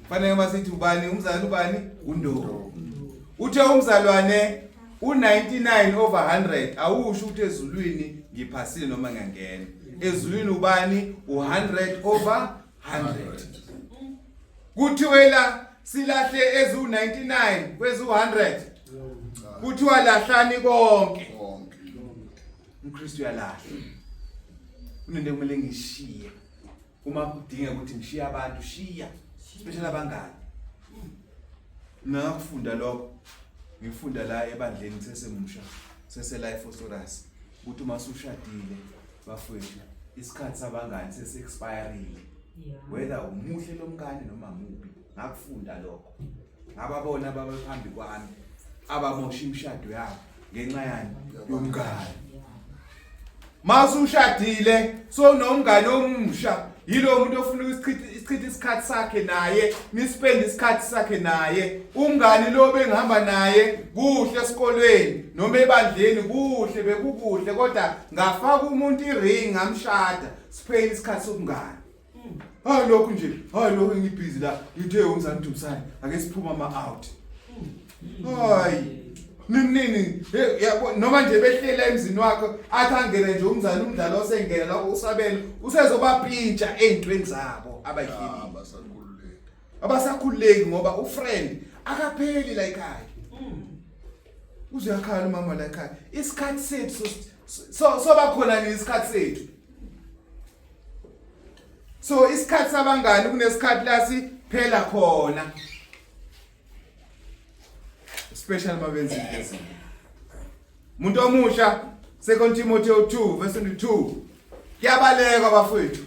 Fanele masithi ubani umzalwane ubani uNdo. Uthe umzalwane u99 over 100 awusho ukuthi ezulwini ngiphasile noma ngiyangena. Ezulwini ubani u100 over 100. Kuthiwe la silahle ezu99 kwezu100. Kuthiwa lahlani konke. UmKristu uyalahla. Kunento ekumele ngishiye. Uma kudingeka ukuthi ngishiye abantu, shiya. Especially abangani. Mina ngakufunda lokho. Ngifunda la ebandleni ngisesemusha, sese la eVosloorus. Ukuthi uma usushadile bafowethu, isikhathi sabangani sesi-expirile. Whether umuhle lomngane noma mubi. Ngakufunda lokho. Ngababona ababephambi kwami abamosha imishado yabo ngenxa yani yomngane. Mase ushadile so nomngane omusha yilo muntu ofuna ukusichitha isichitha isikhathi sakhe naye nispend isikhathi sakhe naye umngani lo bengihamba naye kuhle esikolweni noma ebandleni kuhle bekukuhle kodwa ngafaka umuntu iring ngamshada siphele isikhathi sobungani. Hayi lokhu nje, hayi lokhu ngibhizi la. Ngithe umzali Dumisani, ake siphuma ama out. Hayi. Nini yabo noma nje behlela emzini wakho athi angene nje umzali umdlalo osengena lokho usabelo usezobapintsha ezintweni zabo abayihlelile. Abasakhululeki. Abasakhululeki ngoba ufriend akapheli la ekhaya. Uze uyakhala umama la ekhaya. Isikhathi sethu so soba khona nini isikhathi sethu? So isikhathi sabangani kunesikhathi la siphela khona. Especially mabenza into ezimbi. Umuntu omusha 2 Timothy 2 verse 22 kuyabalekwa bafowethu.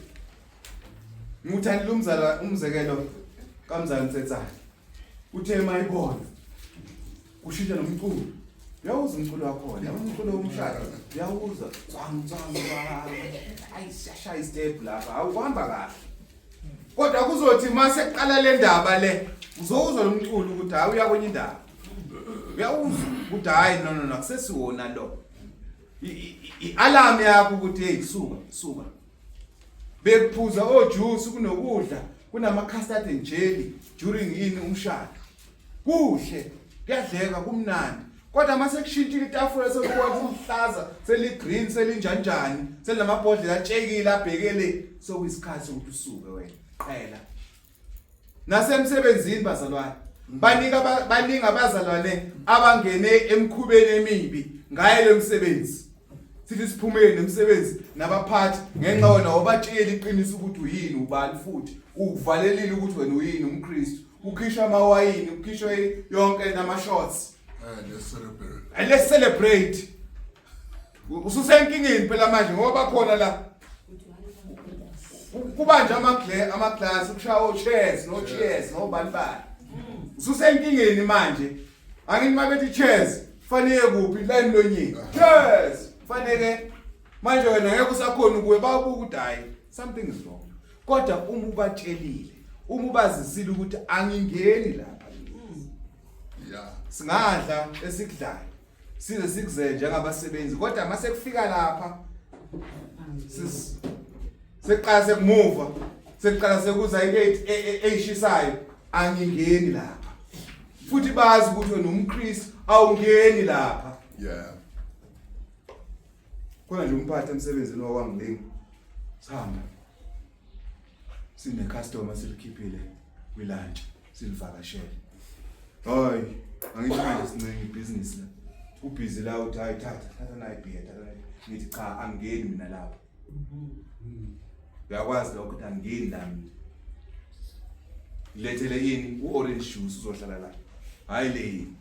Nguthandile umzala umzekelo kamzala Mtsetsana. Uthe mayibona kushintsha nomculo. Uyawuza umculo wakhona, yabona umculo womshado, uyawuza tswang tswang tswang. Ayi siyashaya istep lapha, awuhamba kahle. Kodwa kuzothi mase kuqala le ndaba le, uzowuzwa lo mculo ukuthi hayi uya kwenye indawo. Uyawuzwa ukuthi hayi no no no akusesiwona lo. I-alarm yakho ukuthi hey suka suka. Bekuphuza ojuice kunokudla, kunama custard and jelly during yini umshado. Kuhle, kuyadleka kumnandi. Kodwa mase kushintshile itafula sekuwa kuhlaza, seli green selinjanjani, selinamabhodlela atshekile abhekele sokuyisikhathi sokuthi usuke wena. Qhela. Nasemsebenzini bazalwane, banika baningi abazalwane abangene emkhubeni emibi ngaye lo msebenzi. Sithi siphumele nemsebenzi nabaphathi ngenxa wena wabatshela iqiniso ukuthi uyini ubani futhi uvalelile ukuthi wena uyini umKristu. Kukhishwa amawayini, kukhishwa yonke nama shots. Let's celebrate. And let's celebrate. Ususenkingeni phela manje ngoba bakhona la. Kubanje ama glass kushaya o cheers no cheers no bani bani. Ususenkingeni manje. Angithi mabethi cheers fanele kuphi la emlonyeni. Cheers fanele manje wena ngeke usakhona ukuye babuka ukuthi hayi something is wrong. Kodwa uma ubatshelile, uma ubazisile ukuthi angingeni lapha. Singadla esikudlayo. Size sikuze njengabasebenzi kodwa mase kufika lapha sis seqala sekumuva sekuqala sekuza into eyishisayo angingeni lapha. Futhi bazi ukuthi wena umKristu awungeni lapha. Khona nje umphathi emsebenzini wakwangilinga. Sihamba. Sine customer silikhiphile kwi lunch silivakashele. Hayi, angisho manje sincenga ibhizinisi la. Ubhizi la uthi hayi thatha, thatha nayi beer, thatha nayi. Ngithi cha angingeni mina lapha. Uyakwazi lokho ukuthi angingeni la mina. Ngilethele yini u-orange juice uzohlala la. Hayi le yini.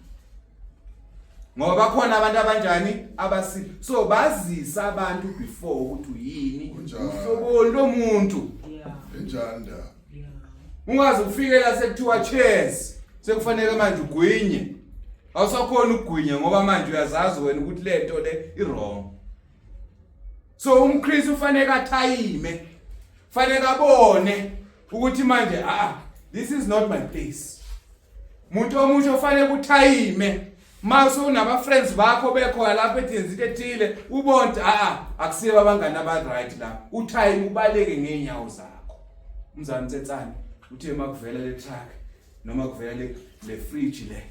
Ngoba bakhona abantu abanjani abasi so bazisa abantu before ukuthi uyini uhlobo lomuntu. Enjani la? Ungaze ufike la sekuthiwa cheers sekufanele manje ugwinye. Awusakhona ukugwinya ngoba manje uyazazi wena ukuthi lento le i wrong. So umKristu ufanele athayime. Fanele abone ukuthi manje ah this is not my place. Umuntu omusha ufanele kuthayime. Mase unama friends bakho bekhona lapha ethi yenza into ethile, ubone ukuthi a a akusibo abangani aba right la. Utime ubaleke ngeenyawo zakho. Umzali Mtsetsane uthe makuvela le truck noma kuvela le fridge le,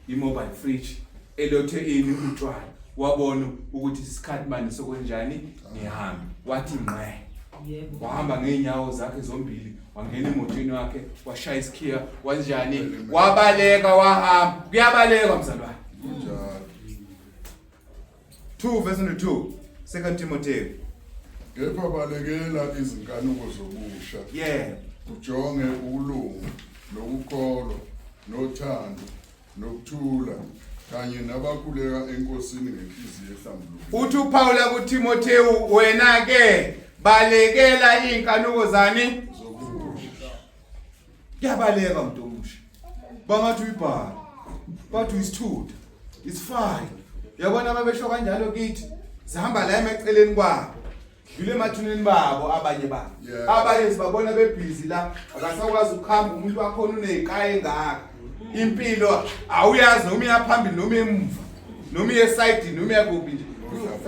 i-mobile fridge elothe ini utshwala, wabona ukuthi isikhathi manje sokwenjani, ngihambe. Wathi ngqe, wahamba ngeenyawo zakhe zombili, wangena emotweni wakhe, washaya isikhiya, wanjani, wabaleka, wahamba. Kuyabalekwa, mzalwane. Kunjalo. 2 verse 2, 2 Timothy. Kepha balekela izinkanuko zobusha. Ujonge ukulunga nokukholwa nothando nokuthula kanye nabakhuleka eNkosini ngenhliziyo ehlambulukile. Uthi uPaula kuTimotheu, wena ke balekela inkanuko zani? Zobusha. Kuyabaleka umuntu omusha. Bangathi uyibhala, bathi uyisithutha. It's fine. Yabona ababesho kanjalo kithi, sihamba la emaceleni kwabo, dlule emathuneni babo abanye babo. Abanye sibabona bebhizi la, akasakwazi ukuhamba umuntu wakhona, uney'kaya engaka. Impilo awuyazi noma iyaphambili noma emuva, noma iye esayidini noma iyakuphi nje.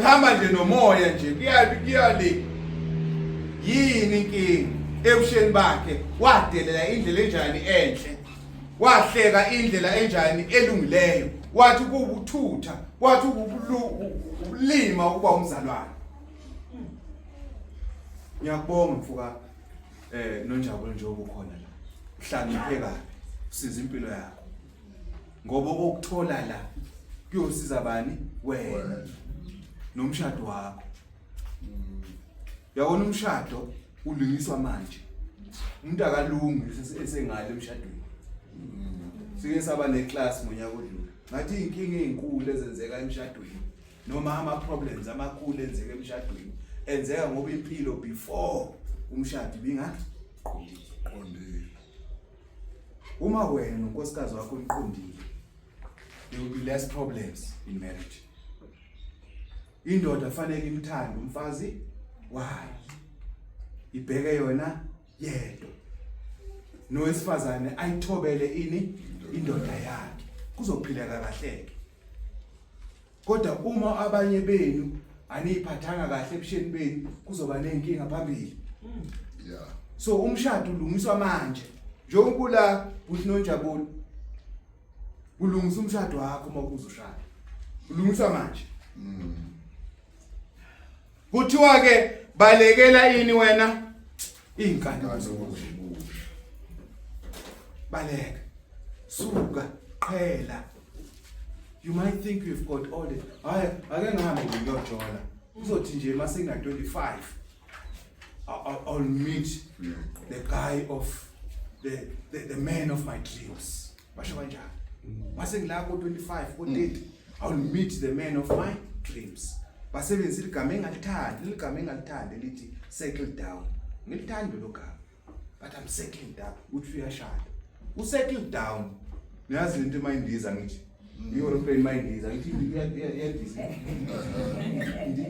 Hamba nje nomoya nje, kuya le. Yini inkinga? Ebusheni bakhe wadelela indlela enjani enhle, wahleka indlela enjani elungileyo, wathi kuwubuthutha, wathi ubulima ukuba umzalwane. Ngiyakubonga mfuka Nonjabulo, nje obukhona la, uhloniphe kabi, usiza impilo yakho, ngoba okuthola la kuyosiza bani? Wena nomshado wakho. Yabona, umshado ulungiswa manje, umuntu akalungi esengale emshadweni. Sike saba neclass ngonyaka odlule, ngathi inkinga ezinkulu ezenzeka emshadweni noma ama problems amakhulu enzeka emshadweni enzeka ngoba impilo before umshado ibingaqondile. Qondile. Uma wena nonkosikazi wakho niqondile, there will be less problems in marriage. Indoda fanele imthande umfazi wayo, ibheke yona yedwa, nowesifazane ayithobele ini? Indoda yakhe, kuzophileka kahleke. Kodwa uma abanye benu aniyiphathanga kahle ebusheni benu, kuzoba nenkinga phambili. So umshado ulungiswa manje, njengoba buthi Nonjabulo, ulungisa umshado wakho uma uzoshada, ulungiswa manje. Kuthiwa ke balekela ini wena? Iy'nkanuko zobusha. Baleka, suka, qhela. You might think you've got all the, hayi, ake ngihambe nje ngiyojola, uzothi nje mase ngina 25 I'll meet the guy of the man of my dreams. Basho kanjalo, mase ngila ko 25, ko 30, I'll meet the man of my dreams. Basebenzisa igama engalithandi, ligama engalithandi lithi settle down. Ngilithandi lo gama, but I'm settling down. Uthi uyashada, usettle down. Niyazi lento mayindiza, ngithi i-aeroplane mayindiza, ngithi iyandiza,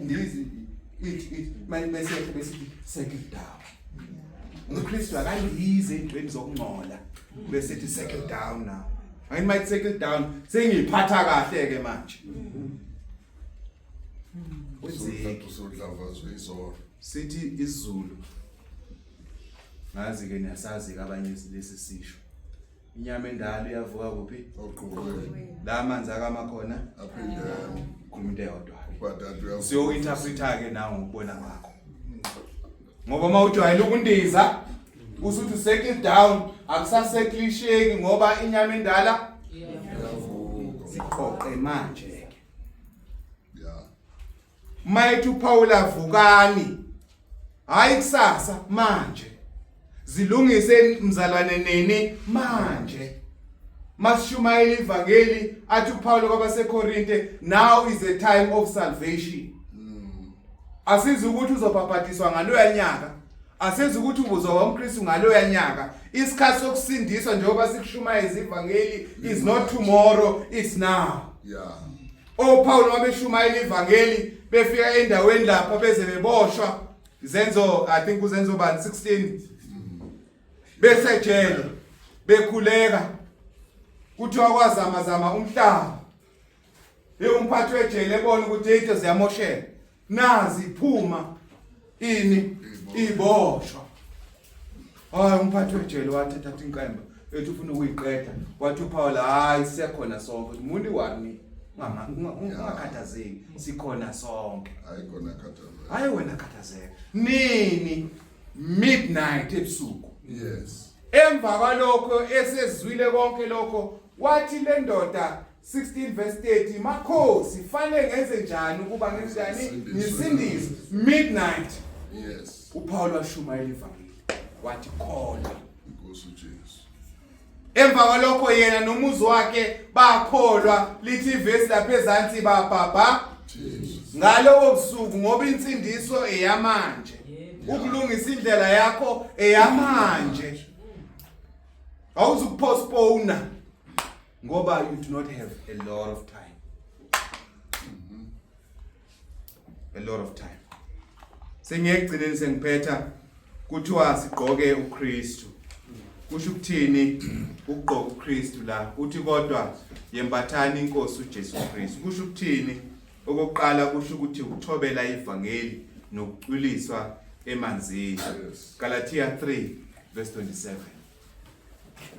ndizi ithi ithi bese besithi settle down. UmKristu akandize ey'ntweni zokungcola bese ethi settle down now. Angithi might settle down, sengiyiphatha kahle ke manje. Wenzeki Usudlavazwe izolo. Sithi isiZulu, ngazi ke niyasazi ke abanye lesi sisho, inyama endala iyavuka kuphi? Oqhubeke. La amanzi akama khona aphinde. Khuluma into eyodwa. Ubhatata uyavuka. Siyo-interpreta ke nawe ngokubona kwakho, ngoba uma ujwayele ukundiza usuthi settle down, akusaseklisheki ngoba inyama endala iyavuka. Siqoqe manje ke. Mayethi uPaul vukani, hayi kusasa, manje. Zilungise mzalwane nini? Manje. Masishumayela ivangeli, athi uPaul kwabaseKorinte, now is the time of salvation. Asizi ukuthi uzobhabhadiswa ngaloya nyaka, asizi ukuthi ubuzoba umKristu ngaloya nyaka. Isikhathi sokusindiswa, njengoba sikushumayeza ivangeli, is not tomorrow, it's now. OPaul wabeshumayela ivangeli, befika endaweni lapha beze beboshwa. Izenzo, I think uZenzo bani, 16, besejele bekhuleka, kuthiwa kwazama zama umhlaba. Hey umphathi wejele ebona ukuthi into ziyamosheka. Nazi iphuma ini iboshwa. Hayi umphathi wejele wathi thatha inkemba ethi ufuna ukuyiqeda. Wathi uPaul hayi sisekhona sonke. Muni wani ungakhathazeki sikhona sonke. Hayi kona khathazeka. Hayi wena khathazeka. Nini midnight ebusuku. Yes. Emva kwalokho esezwile konke lokho wathi le ndoda 16 verse 30 makhosi fanele ngenze njani ukuba ngenjani ngisindiswe midnight yes uPaul washumayela ivangeli wathi kholwa inkosi uJesu emva kwalokho yena nomuzi wakhe bakholwa lithi ivesi lapha ezansi babhabha ngalowo busuku ngoba insindiso eyamanje ukulungisa indlela yakho eyamanje awuzukupostpone ngoba you do not have a lot of time a lot of time sengiyekugcineni sengiphetha kuthiwa sigqoke uKristu kusho ukuthini ukugqoka uKristu la uthi kodwa yembathani inkosi uJesu Kristu kusho ukuthini okokuqala kusho ukuthi ukuthobela ivangeli nokucwiliswa emanzini Galatia 3 verse 27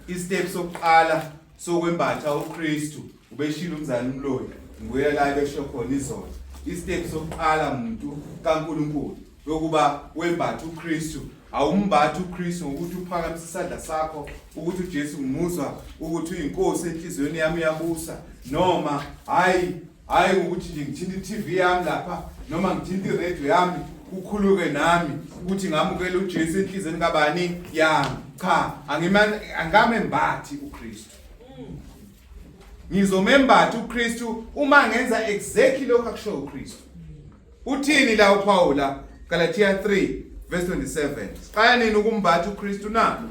Istep sokuqala sokwembatha uKristu ubeshilo umzali umloyi nguye la besho khona izolo. Istep sokuqala umuntu kaNkuluNkulu yokuba wembatha uKristu awumbathi uKristu ngokuthi uphakamise isandla sakho ukuthi uJesu ngimuzwa ukuthi uyinkosi enhliziyweni yami uyabusa noma hayi hayi ukuthi nje ngithinta i-TV yami lapha noma ngithinta i-radio yami kukhuluke nami ukuthi ngamukele uJesu enhliziyweni kabani yami cha angamembathi uKristu ngizomembatha uKristu uma ngenza exactly lokho akusho uKristu uthini la uPaula Galatia 3 verse 27 siqala nini ukumbatha uKristu na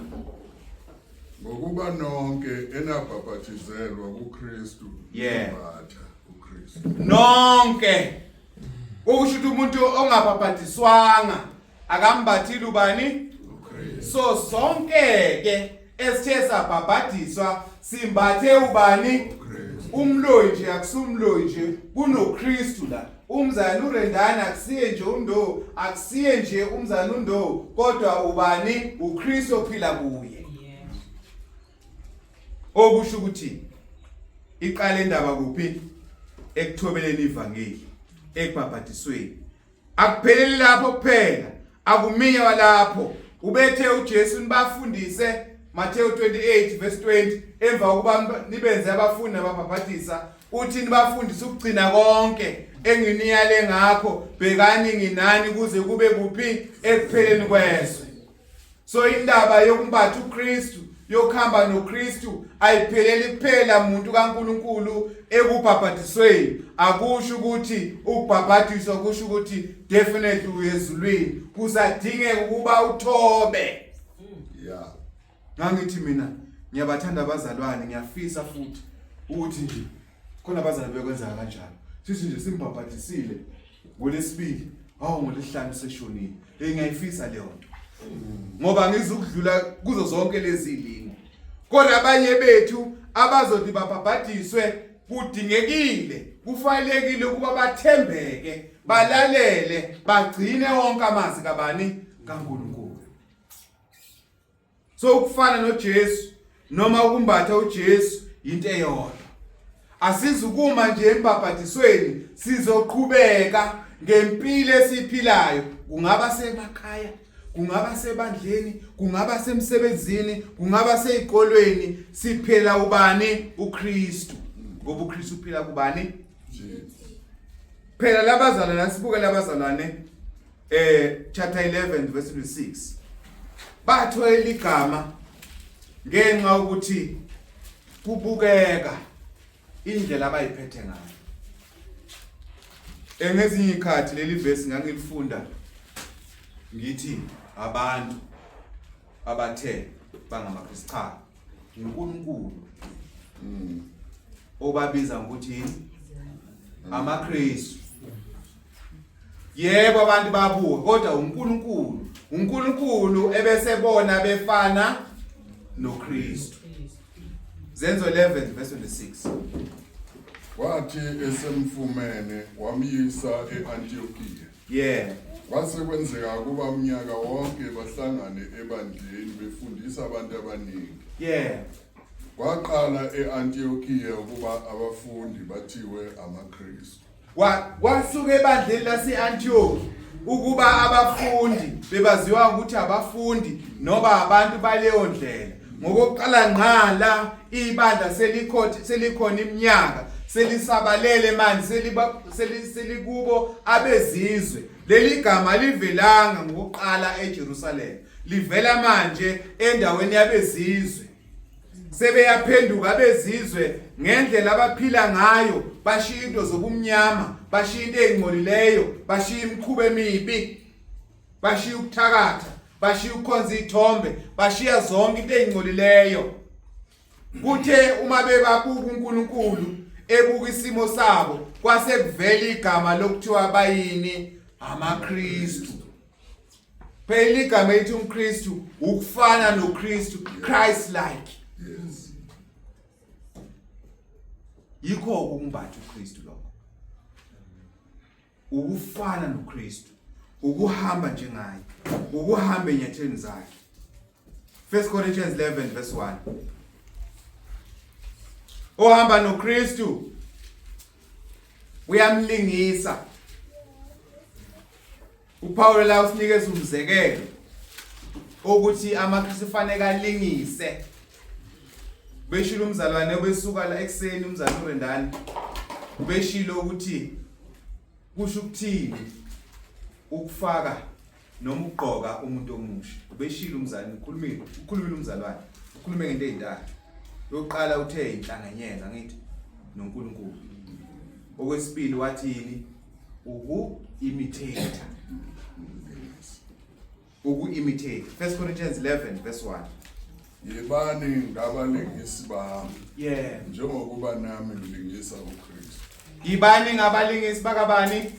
Ngokuba nonke enabhapathizelwa kuKristu Yeah. nembatha uKristu. Nonke. Okusho ukuthi umuntu ongabhabhadiswanga akambathile ubani? UKristu. So sonke ke esithe sabhabhadiswa simbathe ubani? UKristu. Umloyi nje akusumloyi nje kunoKristu la. Umzali uRendani akusiye nje uNdo, akusiye nje umzali uNdo, kodwa ubani? uKristu ophila kuye. Okusho ukuthi iqala indaba kuphi? Ekuthobeleni ivangeli, ekubhabhadisweni. Akupheleli lapho kuphela, akumiwa lapho. Ubethe uJesu nibafundise Matthew 28 verse 20 emva kokuba nibenze abafundi nababhabhadisa uthi nibafundise ukugcina konke enginiyale ngakho bhekani nginani kuze kube kuphi ekupheleni kwezwe So indaba yokumbatha uKristu yokuhamba noKristu ayipheleli kuphela muntu kaNkuluNkulu ekubhabhadisweni akusho ukuthi ukubhabhadiswa kusho ukuthi definitely uyezulwini kusadingeka ukuba uthobe yeah ngangithi mina ngiyabathanda abazalwane ngiyafisa futhi ukuthi nje khona abazali bekwenza kanjalo sithi nje simbhabhadisile ngolesibili hawu ngolesihlanu seshonile hey ngiyayifisa leyo nto ngoba ngizukudlula kuzo zonke lezi lingo kodwa abanye bethu abazothi babhabhadiswe kudingekile kufanelekile ukuba bathembeke balalele bagcine wonke amazwi kabani kaNkuluNkulu So ukufana noJesu noma ukumbatha uJesu into eyodwa. Asizukuma nje embhabhadisweni sizoqhubeka ngempilo esiphilayo kungaba semakhaya kungaba sebandleni kungaba semsebenzini kungaba sezikolweni siphila ubani uKristu ngoba uKristu uphila kubani phela labazalwane asibuke labazalwane eh chapter 11 verse 6 bathola igama ngenxa ukuthi kubukeka indlela abayiphethe ngayo engezinye ikhathi leli verse ngangilifunda ngithi abantu abathe bangamaKristu cha uNkulunkulu obabiza ngokuthi yini amaKristu yebo abantu babuka kodwa uNkulunkulu uNkulunkulu ebesebona befana noKristu Zenzo 11 verse 26 Kwathi esemfumene wamyisa e-Antiyokiya. Yeah. Kwase kwenzeka ukuba umnyaka wonke bahlangane ebandleni befundisa abantu abaningi. Yeah. Kwaqala e-Antiyokiya ukuba abafundi bathiwe amaKristu. Kwasuka ebandleni lase-Antioch ukuba abafundi bebaziwa ukuthi abafundi noba abantu baleyo ndlela. Ngokokuqala ngqa la ibandla selikhona selikhona iminyaka selisabalele manje seliba selikubo abezizwe. Leli gama livelanga ngokuqala eJerusalem. Livela manje endaweni yabezizwe. Sebeyaphenduka abezizwe ngendlela abaphila ngayo, bashiya into zobumnyama, bashiya into ezingcolileyo, bashiya imikhuba emibi, bashiya ukuthakatha, bashiya ukukhonza izithombe, bashiya zonke into ezingcolileyo. Kuthe uma bebabuka uNkulunkulu ebuka isimo sabo, kwase kuvela igama lokuthiwa bayini? AmaKristu. Phela igama elithi umKristu ukufana noKristu, Christ like. Yes. Yikho ukumbatha uKristu lokho. Ukufana noKristu, ukuhamba njengaye, ukuhamba enyathelweni zakhe. 1 Corinthians 11 verse 1. Ohamba noKristu uyamlingisa. uPaul la usinikeza umzekelo ukuthi amaKristu fanele alingise. Beshilo umzalwane obesuka la ekseni umzalwane uRendani ubeshilo ukuthi kusho ukuthini ukufaka noma ukugqoka umuntu omusha. Ubeshilo umzalwane ukhulumile, ukhulumile umzalwane, ukhulume ngento ezintathu. Yokuqala uthe inhlanganyelo angithi noNkulunkulu. Okwesibili wathini? Uku-imitate. Uku-imitate. 1 Corinthians 11 verse 1. Yibani ngabalingisi bami. Yeah. Njengokuba nami ngilingisa uKristu. Yibani ngabalingisi bakabani?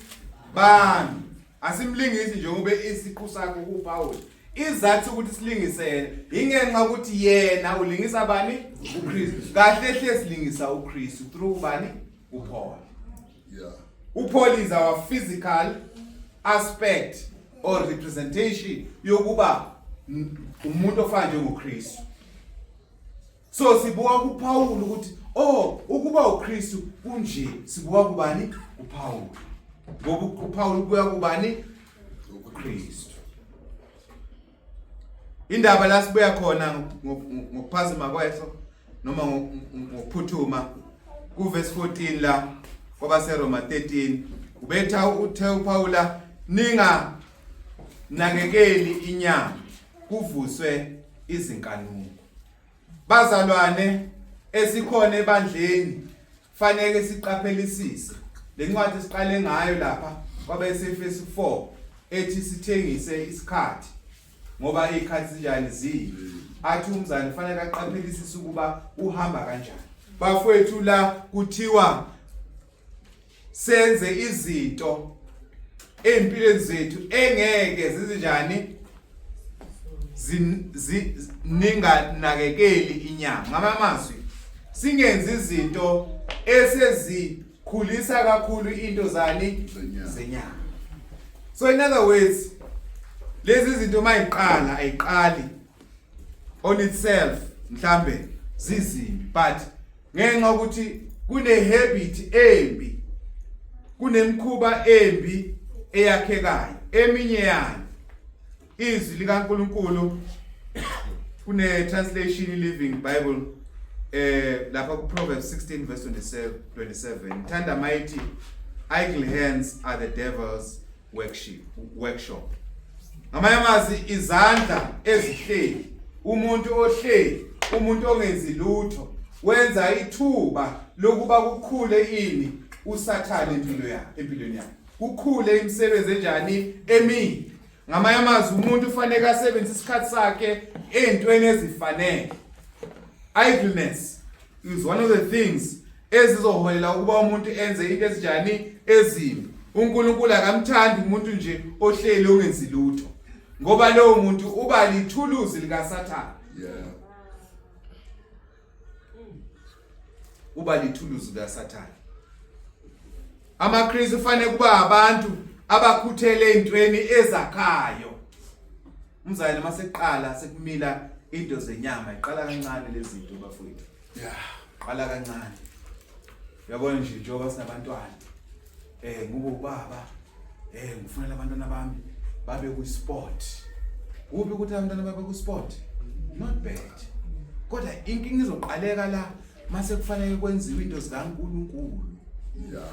Bami. Asimlingisi njengoba isiqu sakho kuPaul. Izathu ukuthi silingisele ingenxa ukuthi yena ulingisa bani? uKristu. Kahle hle silingisa uKristu through bani? uPaul. Yeah. uPaul is our physical aspect or representation yokuba umuntu ofana njengoKristu. So sibuka kuPaul ukuthi oh ukuba uKristu kunje, sibuka kubani? KuPaul. Ngoba uPaul ubuya kubani? uKristu. Indaba la sibuya khona ngokuphazima kweso noma ngokuphuthuma kuverse 14 la kwabaseRoma 13 ubetha uthe uPaula ninga nakekeli inyama kuvuswe izinkanuko. Bazalwane esikhona ebandleni fanele siqaphelisise lencwadi siqale ngayo lapha kwabeseFesu 4 ethi sithengise isikhathi ngoba izikhathi zinjani zibi. Athi umzali fanele aqaphelisise ukuba uhamba kanjani. Bafowethu la kuthiwa senze izinto empilweni zethu engeke zizinjani ninganakekeli inyama. Ngamamazwi singenzi izinto esezikhulisa kakhulu into zani zenyama. So in other words lezi zinto mayiqala ayiqali on itself mhlambe zizimbi, but ngenxa ukuthi kune habit embi, kunemkhuba embi eyakhekayo. Eminye yayo izwi likaNkuluNkulu kune translation Living Bible lapha ku Proverbs 16 verse 27 27 thanda mighty idle hands are the devil's workshop. Ngamanye amazwi izandla ezihleli, umuntu ohleli, umuntu ongenzi lutho wenza ithuba lokuba kukhule ini uSathane empilo yakhe, empilweni yakhe kukhule imisebenzi enjani emibi. Ngamanye amazwi umuntu ufanele asebenzise isikhathi sakhe ezintweni ezifanele. Idleness is one of the things ezizoholela ukuba umuntu enze into ezinjani ezimbi. uNkulunkulu akamthandi umuntu nje ohleli ongenzi lutho, ngoba lowo muntu uba lithuluzi likaSathane. Uba lithuluzi likaSathane. AmaKristu fanele kuba abantu abakhuthele ezintweni ezakhayo. Umzali maseqala sekumila into zenyama iqala kancane lezi zinto bafowethu. Yeah. Qala kancane. Uyabona nje njengoba sinabantwana. Ngubo ubaba. Ngifuna labantwana bami babe ku sport. Kuphi ukuthi abantwana babe ku sport? Not bad. Kodwa inkinga izoqaleka la mase kufanele kwenziwe into zikaNkuluNkulu. Yeah.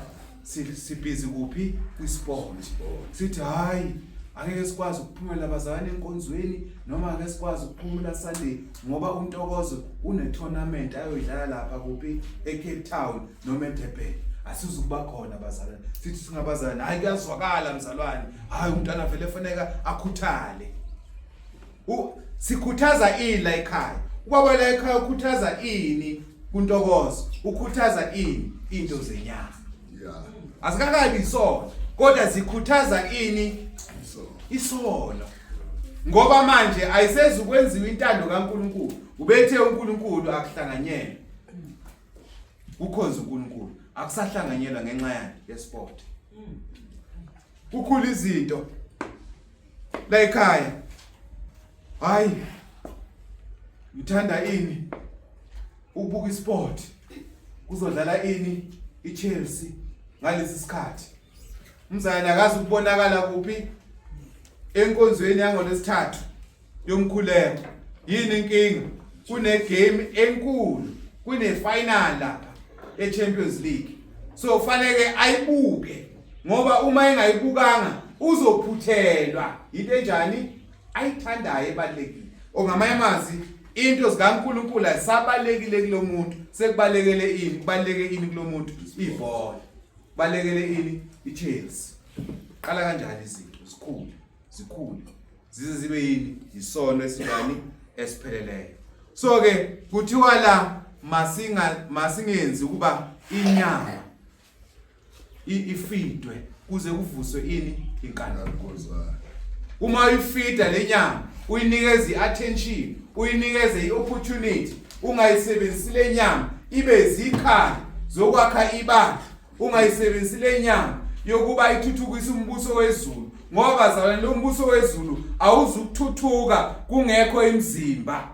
Sibhizi kuphi kwisport. Sithi hayi angeke sikwazi ukuphumela abazalwane enkonzweni noma angeke sikwazi ukuphumula Sunday ngoba uNtokozo une tournament ayoyidlala lapha kuphi eCape Town noma eDurban. Asizukuba khona abazalwane. Sithi singabazalwane hayi kuyazwakala mzalwane. Hayi umntwana vele faneka akhuthale. Sikhuthaza ini la ekhaya? Ubaba la ekhaya ukhuthaza ini kuNtokozo? Ukhuthaza ini into zenyama? Yeah. Asikakabi isono kodwa zikhuthaza ini isono. Ngoba manje ayisezukwenziwa intando kaNkuluNkulu. Ubethe uNkulunkulu akuhlanganyelwe. Kukhonza uNkulunkulu akusahlanganyelwa ngenxa yani yesport. Kukhula izinto la ekhaya. Hayi ngithanda ini ubuka isport. Kuzodlala ini iChelsea ngalesi sikhathi. Umzalwane akazi ukubonakala kuphi enkonzweni yangolesithathu yomkhuleko. Yini inkinga? Kune game enkulu, kune final lapha eChampions League. So fanele ayibuke ngoba uma engayibukanga uzophuthelwa into enjani ayithandayo ebalekile. Ongamanye amazwi into zikaNkuluNkulu azisabalekile kulomuntu, sekubalekele ini? Kubaleke ini kulomuntu? Ibhola. Balekele ini? iChelsea. Qala kanjani izinto zikhule, zikhule zize zibe yini? Isono esinjani esipheleleyo. So ke kuthiwa la masingenzi ukuba inyama ifidwe kuze kuvuswe ini? Inkanuko. Uma uyifida lenyama uyinikeza iattention, uyinikeze iopportunity, ungayisebenzisi lenyama ibe zikhali zokwakha ibandla, ungayisebenzisi lenyama yokuba ithuthukise umbuso wezulu, ngoba bazalwane lo mbuso wezulu awuzukuthuthuka kungekho imizimba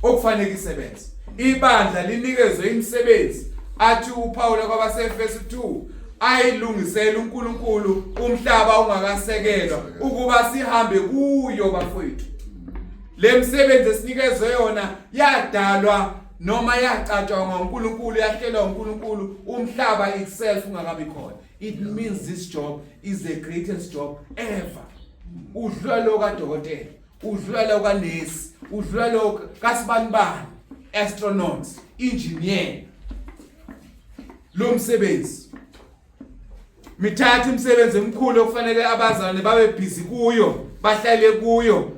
okufanele isebenze. Ibandla linikezwe imisebenzi athi uPaul kwabaseEfesu 2 ayilungisela uNkulunkulu umhlaba ungakasekelwa ukuba sihambe kuyo bafowethu. Le misebenzi esinikezwe yona yadalwa noma yacatshwa ngoNkulunkulu, yahlelwa uNkulunkulu umhlaba itself ungakabi khona. It means this job is the greatest job ever. Udlula lo kadokotela, udlula lo kanesi, udlula lo kasibanibani, astronauts, engineer. Lo msebenzi mithathu imisebenzi emikhulu okufanele abazalwane babe busy kuyo, bahlale kuyo,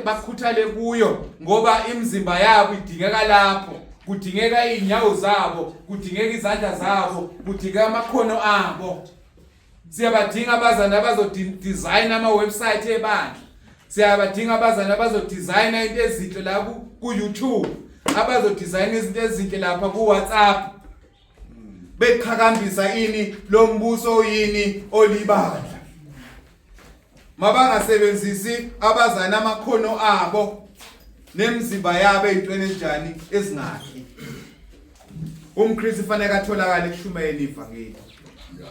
bakhuthale kuyo, ngoba imizimba yabo idingeka lapho, kudingeka izinyawo zabo, kudingeka izandla zabo, kudingeka amakhono abo. Siyabadinga abazalwane abazodesign ama website ebandla. Siyabadinga abazalwane abazodesigna into ezinhle la ku YouTube, abazodesigna izinto ezinhle lapha ku WhatsApp. Beqhakambisa ini lo mbuso yini olibandla. Mabangasebenzisi abazana amakhono abo nemizimba yabo ezintweni ezinjani ezingakhi. UmKristu fanele atholakale ekushumayeleni ivangeli.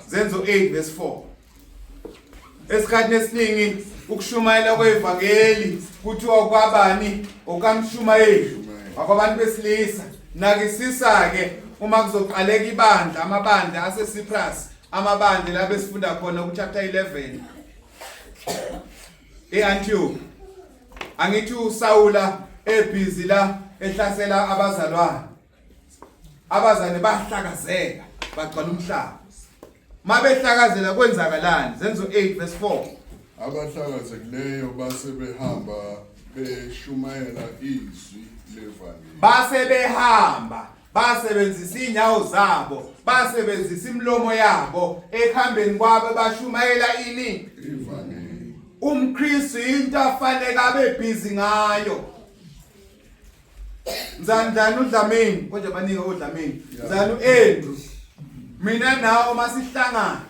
Zenzo 8 verse 4. Esikhathini esiningi ukushumayela kwevangeli kuthiwa kwabani? Okamshumayeli, akwabantu besilisa. Nakisisa ke uma kuzoqaleka ibandla, amabandla aseCyprus, amabandla la besifunda khona ku chapter 11 eAntioch. Angithi uSawula ebhizi la ehlasela abazalwane, abazane bahlakazeka bagcwala umhlaba. Mabehlakazela kwenzakalani? Zenzo 8 verse 4. Abahlakazekileyo base behamba beshumayela izwi levangeli. Base behamba basebenzisa inyawo zabo, basebenzisa imilomo yabo ekuhambeni kwabo bashumayela ini? Ivangeli. UmKristu into afanele abe busy ngayo. Mzandlana uDlamini, kodwa baningi oDlamini. Mzana uAndrew. Mina nawe masihlangana,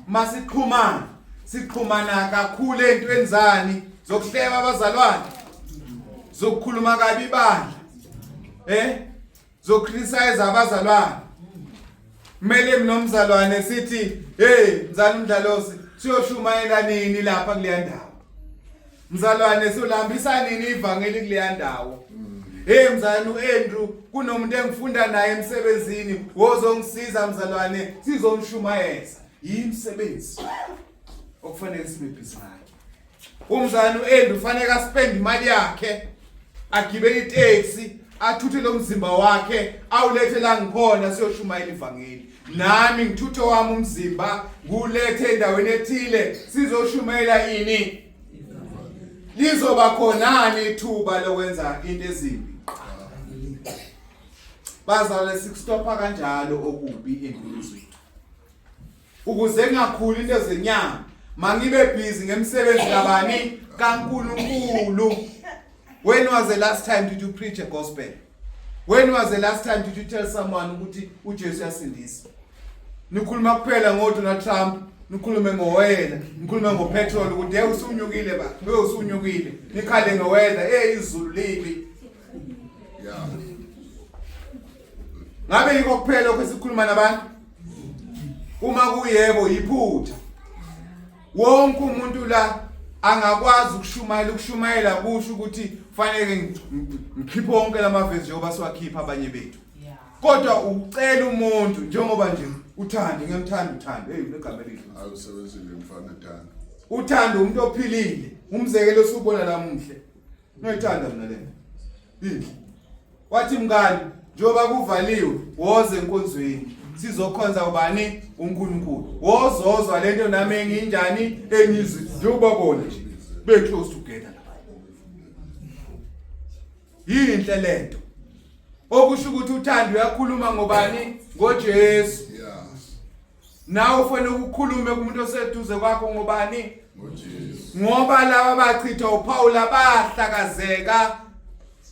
masixhumana, sixhumana kakhulu entweni zani zokuhleba abazalwane, zokukhuluma kabi ibandla, zocriticize abazalwane. Kumele nomzalwane sithi, hey mzali umdlalosi, siyoshumayela nini lapha kuleya ndawo? Mzalwane solambisa nini ivangeli kuleya ndawo? Hey mzalwane uAndrew, kunomuntu engifunda naye emsebenzini, wozongisiza mzalwane, sizomshumayeza. Yimsebenzi okufanele sibe busy ngayo. Umzalwane uAndrew ufanele aspend imali yakhe, agibele itaxi, athuthe lo mzimba wakhe, awulethe la ngikhona siyoshumayela ivangeli. Nami ngithuthe wami umzimba ngulethe endaweni ethile sizoshumayela ini? Lizoba khonani ithuba lokwenza into ezimbi? Bazalwane, sikustopha kanjalo okubi empilweni zethu ukuze kungakhuli into zenyama. Mangibe busy ngemsebenzi kabani? KaNkuluNkulu. When was the last time did you preach a gospel? When was the last time did you tell someone ukuthi uJesu uyasindisa? Nikhuluma kuphela ngoDonald Trump, nikhulume ngowoyela, nikhulume ngopetrol ukuthi hey usunyukile ba, hey usunyukile. Nikhale ngowela, hey izulu libi. Yeah. Ngabe yikho kuphela lokho esikhuluma nabantu? Uma kuyebo yiphutha. Wonke umuntu la angakwazi ukushumayela. Ukushumayela kusho ukuthi fanele ngikhiphe wonke lamavesi njengoba siwakhipha abanye bethu. Kodwa ucela umuntu njengoba nje uthando, ngiyamthanda uthando. Hey, unegama elihle. Awusebenzile mfana Thando. Uthando umuntu ophilile. Umzekelo osubona namuhle. Ngiyayithanda mina lento. Inhle. Wathi mngani, njengoba kuvaliwe, woze enkonzweni. Sizokhonza ubani? uNkulunkulu. Wozozwa lento nami enginjani engizwi njengoba bona nje be close together lapha. Yinhle lento. Okusho ukuthi uthando uyakhuluma ngobani? NgoJesu. Yeah. Nawe ufanele ukukhulume kumuntu oseduze kwakho ngobani? NgoJesu. Ngoba laba bachitha uPaul abahlakazeka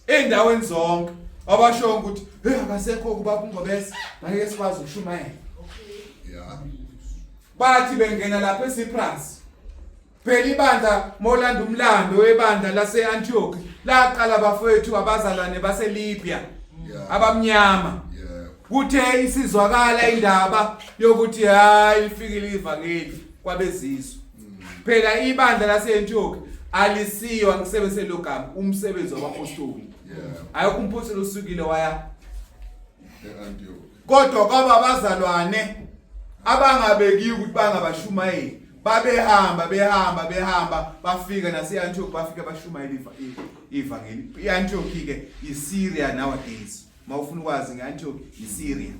endaweni zonke. Abasho ukuthi hey akasekho kuba kungobese, ngeke sikwazi ukushumayela. Yeah. Bathi bengena lapha eCyprus. Phela ibandla molanda umlando webandla lase-Antioch laqala bafowethu abazalwane baseLibya abamnyama. Kuthe isizwakala indaba yokuthi hayi lifikile ivangeli kwabezizwe. Phela ibandla lase-Antioch alisiyo, angisebenzise lo gama, umsebenzi wabapostoli. Ayikho umpostoli usukile waya e-Antioch. Kodwa kwaba abazalwane abangabekiwe ukuthi bangabashumayeli, babehamba behamba behamba bafika nase-Antioch, bafika bashumayela ivangeli. I-Antioch ke iSyria nowadays. Mawufuna ukwazi nge-Antioch, iSyria.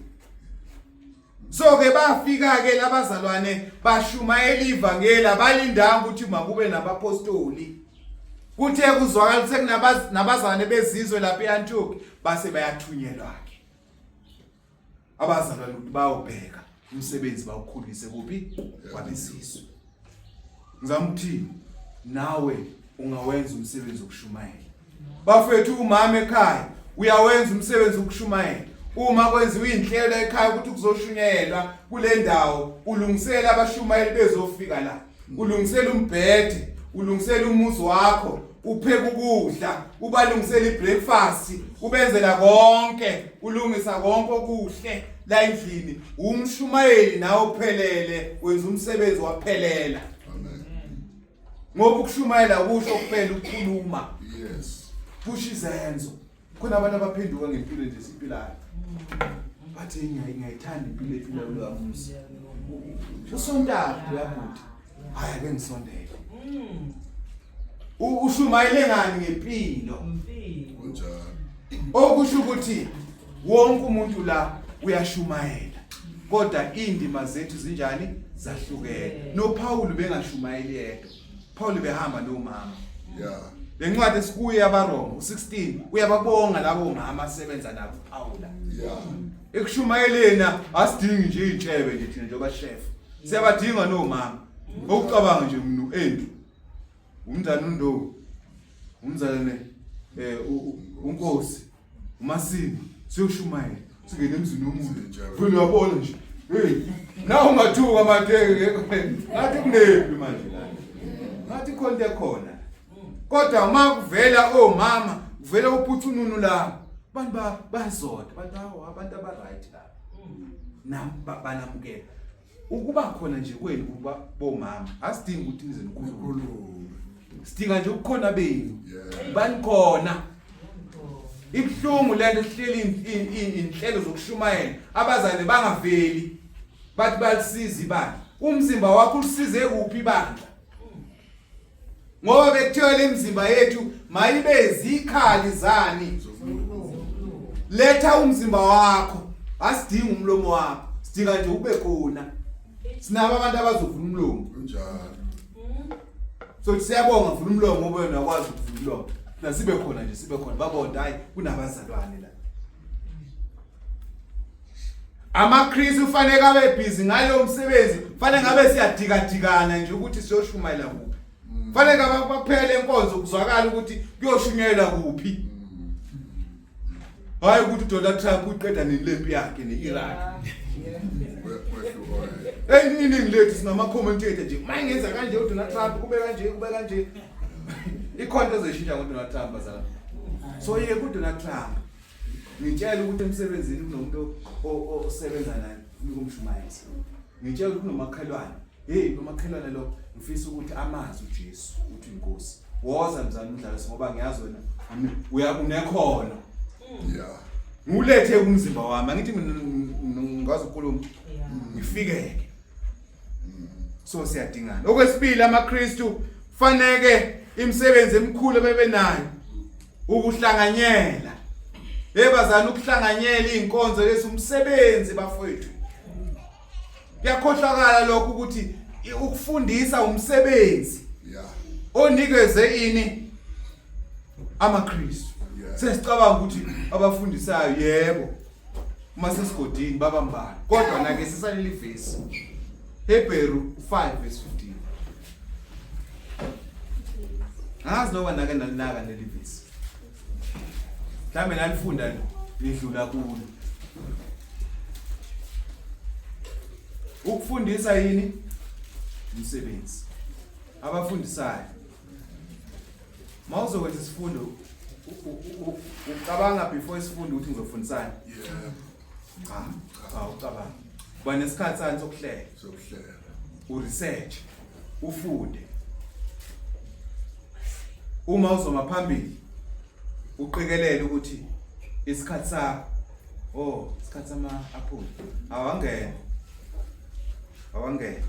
So ke bafika ke labazalwane bashumayela ivangeli, abalindanga ukuthi makube nabapostoli. Kuthe kuzwakala sekunabazalwane bezizwe lapha e-Antioch, base bayathunyelwa ke abazalwane ukuthi bayobheka umsebenzi bawukhulise kuphi? Kwabezizwe. Ngizama ukuthini? Nawe ungawenza umsebenzi wokushumayela. Bafethu, umama ekhaya uyawenza umsebenzi wokushumayela. Uma kwenziwa inhlelo ekhaya ukuthi kuzoshunyayelwa kule ndawo, ulungisela abashumayeli bezofika la, ulungisela umbhede, ulungisela umuzi wakho, upheka ukudla, ubalungisela ibreakfast, ubenzela konke, ulungisa konke okuhle la endlini. Umshumayeli nawe uphelele, wenza umsebenzi waphelela. Amen. Ngoba ukushumayela kusho kuphela ukukhuluma. Yes. Kusho izenzo. Khona abantu abaphenduka ngempilo nje siphilayo. Bathi ngiyayithanda impilo ephila kulowa muzi. Usontaphi uyabhuti? Hayi ake ngisondele. Ushumayele ngani? Ngempilo. Kunjalo. Okusho ukuthi wonke umuntu la uyashumayela. Kodwa indima zethu zinjani? Zahlukene. NoPaul bengashumayeli yedwa. Paul behamba nomama. Yeah. Le ncwadi esikuyo yabaRoma u16 uyababonga labo mama asebenza nabo uPaul. Yeah. Ekushumayeleni asidingi nje izintshebe nje thina njengoba chef. Siyabadinga nomama. Okucabanga nje mina uEndrew. Umntana uNdo. Umzalwane uNkosi. uMasini siyoshumayela. Singene emzini womuntu. Vele uyabona nje. Hey, na ungathuka manje ngathi kunempi manje la. Ngathi khona into ekhona. Kodwa uma kuvela omama, kuvela uphuthununu la. Abantu bayazonda, abantu awu abantu aba right la. Nam banamukela. Ukuba khona nje kwenu kuba bomama, asidingi ukuthi nize nikhulume. Sidinga nje ukukhona benu. Banikhona. Ibuhlungu lento sihleli inhlelo zokushumayela abazane bangaveli bathi balisiza ibandla. Umzimba wakho ulisize kuphi ibandla? Ngoba bekuthiwa lemizimba yethu mayibe zikhali zani. Letha umzimba wakho, asidingi umlomo wakho, sidinga nje ube khona. Sinabo abantu abazovula umlomo. Kunjalo. So siyabonga vula umlomo ngoba wena wakwazi ukuvula umlomo. Thina sibe khona nje sibe khona babona hayi kunabazalwane la. AmaKristu kufanele abe busy ngalo msebenzi, kufanele ngabe siyadikadikana nje ukuthi siyoshumayela kuphi. Kufanele ngabe baphele inkonzo kuzwakala ukuthi kuyoshunyayelwa kuphi. Hayi ukuthi uDonald Trump uqeda nini lempi yakhe neIran. Hey iningi lethu sinama commentator nje. Uma ngenza kanje uDonald Trump kube kanje kube kanje. Ikhona into ezoyishintsha ngoDonald Trump bazalwane. So yeke kuDonald Trump. Ngitshela ukuthi emsebenzini kunomuntu osebenza naye nikumshumayeza. Ngitshela ukuthi kunomakhelwane. Hey umakhelwane lo ngifisa ukuthi amazi uJesu uthi inkosi. Woza mzali umdlalisi ngoba ngiyazi wena uya unekhono. Yeah. Ngiwulethe kumzimba wami angithi mina ngikwazi ukukhuluma. Ngifikeke. So siyadingana. Okwesibili amaKristu faneke imisebenzi emikhulu bebenayo ukuhlanganyela. Yebazana ukuhlanganyela izinkonzo lezi umsebenzi bafowethu. Kuyakhohlakala lokho ukuthi ukufundisa umsebenzi. Yeah. Onikeze ini amaKristu. Sesicabanga ukuthi abafundisayo yebo uma sesigodini babambana kodwa nake sisaleli vesi Hebheru 5 verse 15 Angazi noma nake nalinaka leli vesi mhlawumbe nalifunda nidlula kulo ukufundisa yini umsebenzi abafundisayo mawuzokwenza isifundo ucabanga before isifundo ukuthi ngizofundisani yebo cha cha ucabanga uba nesikhathi sani sokuhlela sokuhlela uresearch ufunde uma uzoma phambili uqikelele ukuthi isikhathi sakho oh isikhathi sama apple awangena awangena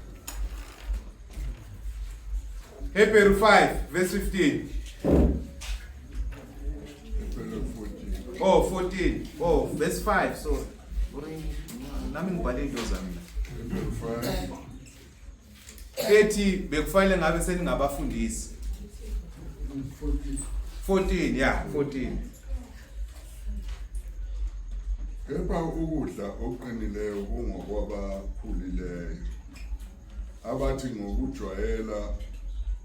Hebrew 5 verse 15 Hebrew 14 Oh 14 oh verse 5 so nami ngibhale into zami Hebrew 5 ethi bekufanele ngabe seningabafundisi 14 yeah 14 Kepha ukudla okuqinileyo kungokwabakhulileyo abathi ngokujwayela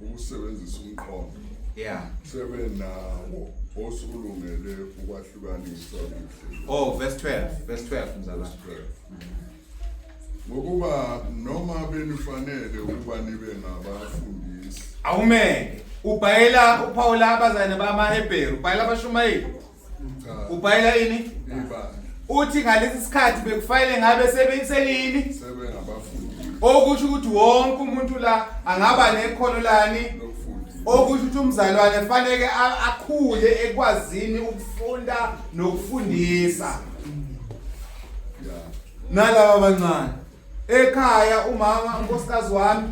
ukusebenzisa umqondo yeah sebenawo osulungele ukwahlukanisa kuhle oh verse 12 verse 12 mzalwane Ngokuba noma benifanele ukuba nibe ngabafundisi. Awumeke. Ubhayela uPaul abazane bamaHebheru, ubhayela abashumayeli. Cha. Ubhayela ini? Ibandla. Uthi ngalesi sikhathi bekufanele ngabe sebenselini Sebengabafundisi okusho ukuthi wonke umuntu la angaba nekhono lani lokufundisa. okusho ukuthi umzalwane fanele akhule ekwazini ukufunda nokufundisa. Yeah. Nalaba abancane ekhaya umama unkosikazi wami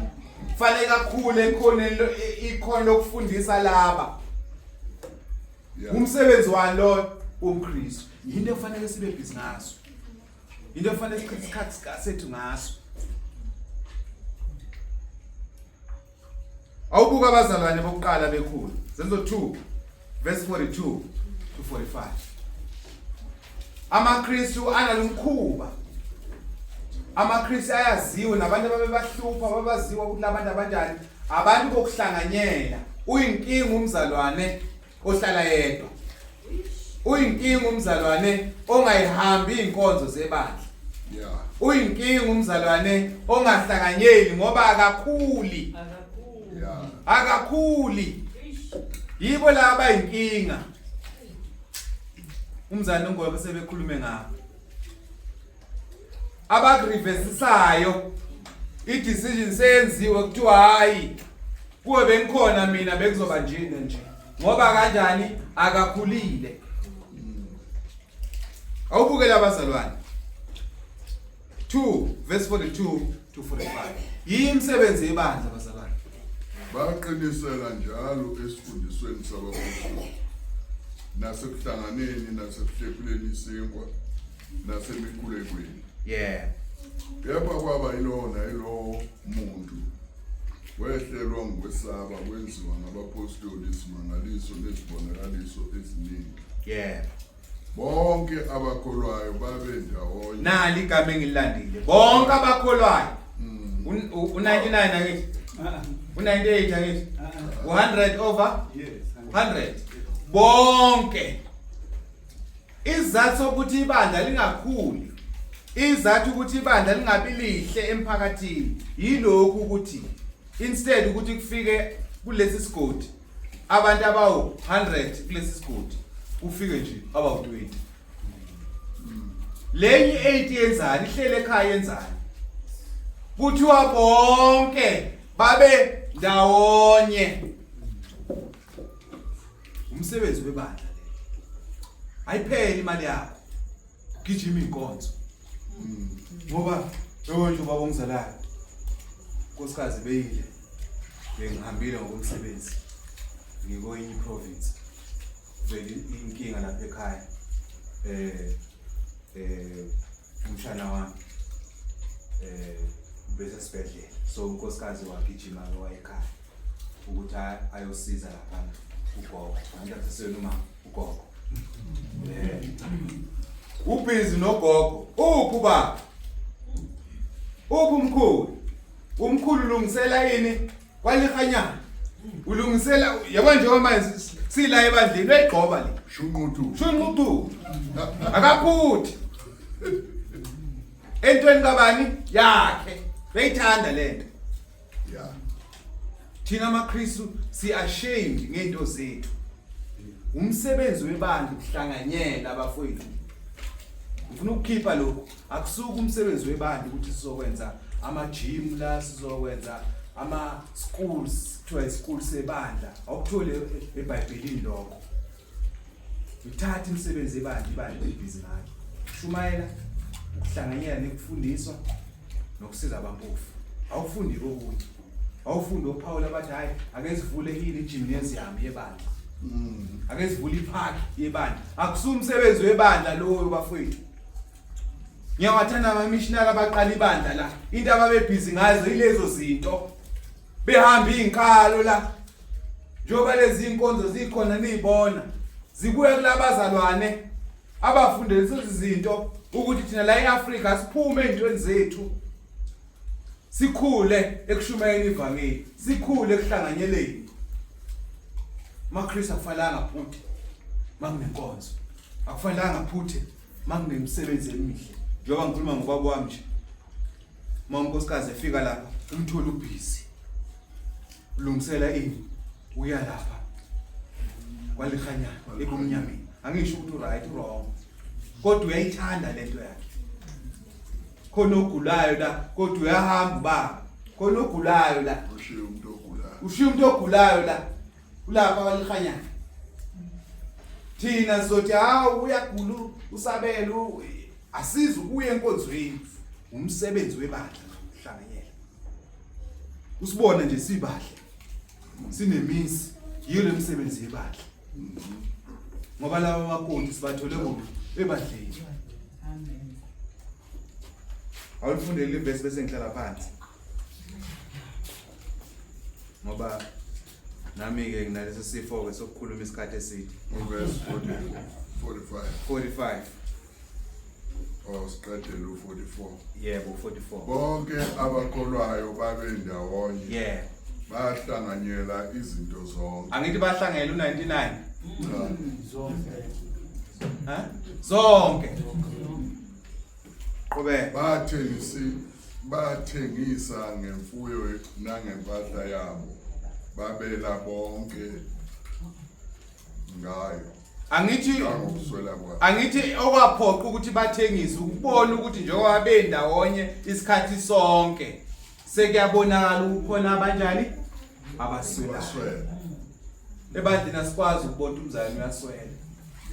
fanele kakhulu ekhoneni ikhono lokufundisa laba umsebenzi wani lo umKristu into efanele sibe busy ngaso into efanele sichithe isikhathi sethu ngaso Awubuka abazalwane bokuqala bekhulu. Zenzo 2 verse 42 to 45. AmaKristu analomkhuba. AmaKristu ayaziwe nabantu ababebahlupha babaziwa ukuthi labantu abanjani, abantu bokuhlanganyela. Uyinkinga umzalwane ohlala yedwa. Uyinkinga umzalwane ongayihambi inkonzo zebandla. Yeah. Uyinkinga umzalwane ongahlanganyeli ngoba akakhuli. Yeah. Akakhuli. Yibo laba inkinga. Umzalwane ngoba sebekhulume ngakho. Abagrivesisayo i-decision seyenziwe kuthiwa hayi kuwe bengikhona mina bekuzoba njena nje ngoba kanjani akakhulile. Awubuke labazalwane 2 verse 42 to 45. Yimisebenzi yebandla bazalwane. Baqinisela njalo esifundisweni sabaphostoli nasekuhlanganeni nasekuhlephuleni isinkwa nasemikhulekweni. Yeah. Kepha kwaba yilowo nayilowo muntu wehlelwa ngukwesaba kwenziwa ngabaphostoli izimangaliso nezibonakaliso eziningi. Yeah. Bonke abakholwayo babe ndawonye. Nali igama engililandile. Bonke abakholwayo. U99 angithi? U98 angithi? U100 over? Yes. 100. Bonke. Izathu sokuthi ibandla lingakhuli, izathu ukuthi ibandla lingabi lihle emphakathini yilokhu ukuthi instead ukuthi kufike kulesi sigodi abantu abawu 100 kulesi sigodi kufike nje abawu 20. Lenye 80 yenzani ihlele ekhaya yenzani? Kuthiwa bonke babe ndawonye. Umsebenzi webandla le. Ayipheli imali yakho. Gijima inkonzo. Ngoba yebo nje ubaba ongizalayo. Nkosikazi beyile. Bengihambile ngokomsebenzi. Ngikwenye province. Vele inkinga lapha ekhaya. Umshana wami bese sibhedlela. So unkosikazi wagijima ke wayekhaya ukuthi ayosiza lapha ugogo. Angithi asesiyona uma ugogo. Ubhizi nogogo. Uphi baba? Uphi umkhulu? Umkhulu ulungisela ini? Kwalihanyana. Ulungisela yabo njengoba manje sila ebandleni uyayigqoba le. Shunqutu. Shunqutu. Akaphuthi. Entweni kabani yakhe. Beyithanda lento. Yeah. Thina amaKristu si ashamed ngento zethu. Umsebenzi webandla ukuhlanganyela abafowethu. Ngifuna ukukhipha lokho. Akusuki umsebenzi webandla ukuthi sizokwenza ama gym la, sizokwenza ama schools, kuthiwa isikole sebandla. Awukuthole eBhayibhelini lokho. Uthatha imisebenzi yebandla, ibandla libhizi ngayo. Shumayela, ukuhlanganyela nekufundiswa nokusiza abampofu. Awufundi kokunye. Awufundi oPaul abathi hayi ake sivule ini gymnasium yebandla. Ake sivule ipark yebandla. Akusuye umsebenzi webandla lowo bafowethu. Ngiyawathanda ama missionary abaqala ibandla la. Into ababebhizi ngazo ilezo zinto. Behamba izinkalo la. Njengoba lezi inkonzo zikhona nizibona. Zibuya kulabazalwane abafunde lezi zinto ukuthi thina la eAfrika siphume ezintweni zethu. Sikhule ekushumayeni ivangeli, sikhule ekuhlanganyeleni. MaKristu akufanelanga aphuthe makunenkonzo. Akufanelanga aphuthe makunemisebenzi emihle. Njengoba ngikhuluma ngobaba wami nje. Uma unkosikazi efika lapha, umthola ubhizi. Ulungisela ini? Uya lapha. Kwalihanyana ebumnyameni. Angisho ukuthi right wrong. Kodwa uyayithanda lento yakhe. Khona ogulayo la, kodwa uyahamba ubaba. Khona ogulayo la. Ushiya umuntu ogulayo. Ushiya umuntu ogulayo la. Ulapha kwalihanyana. Thina sizothi hawu uyagula usabela asize ukuya enkonzweni. Umsebenzi webandla ukuhlanganyela. Usibone nje sibahle. Sinemisi yiyo lemisebenzi yebandla. Ngoba laba makoti sibathole kuphi? Ebandleni. Amen. Awulifundele ivesi bese ngihlala phansi. Ngoba nami ke nginaleso sifo ke sokukhuluma isikhathi eside. Verse 44, 45. 45. Oh, siqedele u-44. Yebo 44. Bonke abakholwayo babe ndawonye. Yeah. Bahlanganyela izinto zonke. Angithi bahlangela u99. Cha. Zonke. Ha? Zonke. Qhubeka. Bathengisi bathengisa ngemfuyo nangempahla yabo babela bonke ngayo. Angithi Ngangokuswela kwabo. Angithi okwaphoqa ukuthi bathengise ukubona ukuthi njengoba bendawonye isikhathi sonke sekuyabonakala ukukhona abanjani abaswelayo. Baswele. Ebandleni asikwazi ukubona ukuthi umzalwane uyaswela.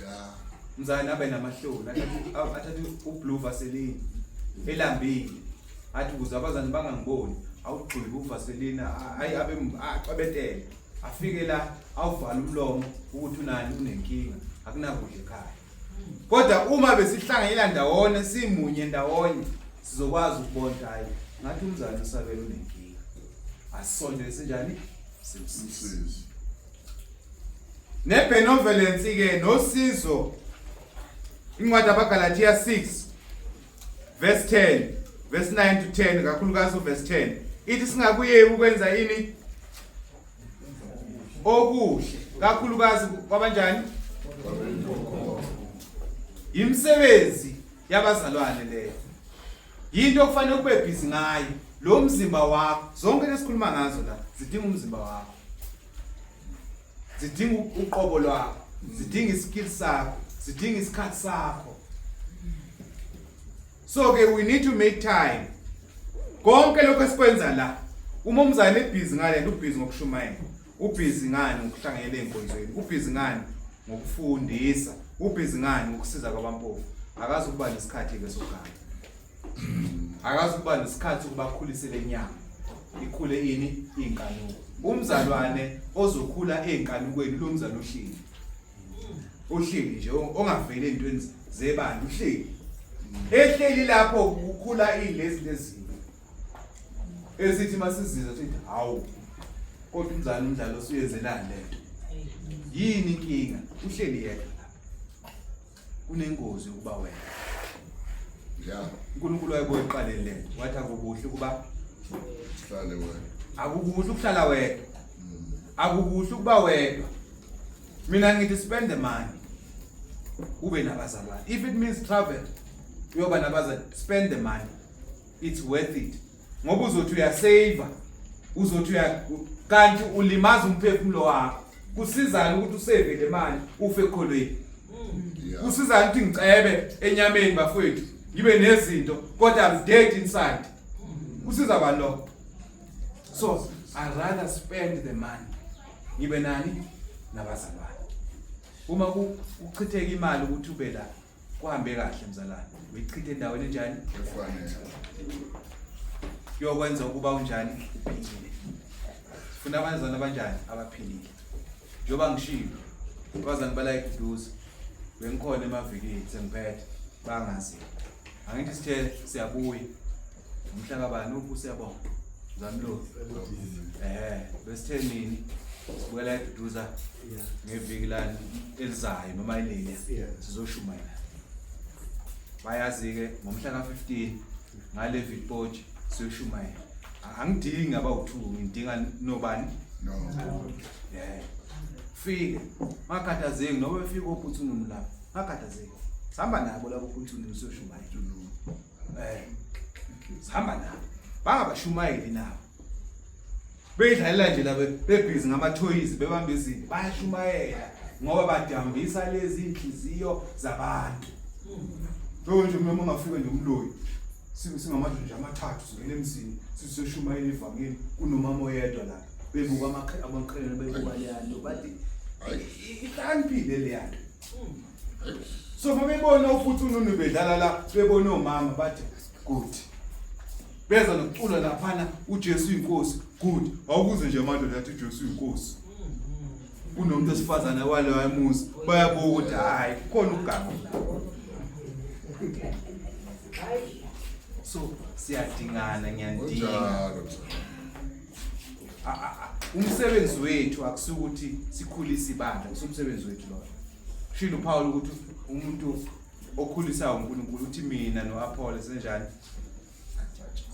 Ya. Umzalwane abe namahloni athathe ublue vaseline elambile athi ukuze abazali bangangiboni awugxile uvaseline ayi abe acwebetele afike la awuvala umlomo ukuthi unani unenkinga akunakudla ekhaya. Kodwa uma besihlanganyela ndawonye simunye ndawonye sizokwazi ukubona hayi ngathi umzali usabela unenkinga. Asisondele sinjani? Simsize. Umsizi. Nebenevolence ke nosizo incwadi abaGalatia 6 verse 10 verse 9 to 10 kakhulukazi uverse 10 ithi singakuyeki ukwenza ini okuhle kakhulukazi kwabanjani imisebenzi yabazalwane leyo yinto okufanele kube busy ngayo lo mzimba wakho zonke lesikhuluma ngazo la zidinga umzimba wakho zidinga uqobo lwakho zidinga iskill sakho zidinga isikhathi sakho so ke we need to make time konke lokho esikwenza la uma umzali ebhizi ngale nto ubhizi ngokushumayela ubhizi ngani ngokuhlanganyela ey'nkonzweni ubhizi ngani ngokufundisa ubhizi ngani ngokusiza kwabampofu akazi ukuba nesikhathi-ke sokugana akazi ukuba nesikhathi ukuba akhulise le nyama ikhule ini inkanuko umzalwane ozokhula ey'nkanukweni lo mzalwane uhleli uhleli nje ongaveli ey'ntweni zebandla uhleli ehleli lapho kukhula ilezi lezi esithi masizizwa sithi hawu kodwa umzali umdlalo usuyenzelani lento yini inkinga uhleli yedwa lapha kunengozi yokuba wena Ya. uNkulunkulu wayebuyiqaleni lento wathi akukuhle ukuba Hlale wena. akukuhle ukuhlala wedwa akukuhle ukuba wedwa mina ngithi spend the money ube nabazalwane if it means travel uyoba nabazalwane spend the money it's worth it ngoba uzothi uyasave uzothi uya kanti ulimaza umphefumulo wakho kusizana ukuthi usave le mali ufe ekholweni kusizana ukuthi ngicebe enyameni bafowethu ngibe nezinto kodwa I'm dead inside kusiza bani lokho so I rather spend the money ngibe nani nabazalwane uma kuchitheka imali ukuthi ube la kuhambe kahle mzalwane uyichithe endaweni enjani Efanele. kuyokwenza ukuba unjani uphilile sifuna abazalwane abanjani abaphilile njengoba ngishilo abazalwane bala eduze bengikhona emavikini sengiphethe bangazi angithi sithe siyabuya umhla kabani uphi siyabonga zamlo besithe nini sibukela eduduza ngeviki lani elizayo noma ileliya sizoshumayela bayazi-ke ngomhla ka-15 ngale viki siyoshumayela angidingi abawu-2 ngidinga nobani No. yeah fike ngakhathazeki noma befika ophuthunumu lapho ngakhathazeki sihamba nabo labo phuthunumu siyoshumayela sihamba nabo bangabashumayeli nabo beyidlalela nje laba bebhizi ngamathoyizi bebamba izinto bayashumayela ngoba badambisa lezi inhliziyo zabantu so nje uma ungafika nje umloyi singamadoda nje amathathu singena emzini sisoshumayela ivangeli kunomama oyedwa la bebuka amakhelwane bebuka leya nto bathi ihlakaniphile leya nto so uma bebona ufuthi ununu bedlala la bebona omama bathi good beza nokucula laphana uJesu uyinkosi good awukuze nje amadoda athi uJesu uyinkosi kunomuntu osifazane waloya muzi bayabuka ukuthi hayi kukhona ukuganga so siyadingana ngiyandinga Kunjalo. Umsebenzi wethu akusukuthi sikhulise ibandla kusumsebenzi wethu loyo shilo uPaul ukuthi umuntu okhulisayo uNkulunkulu uthi mina noApollo senjani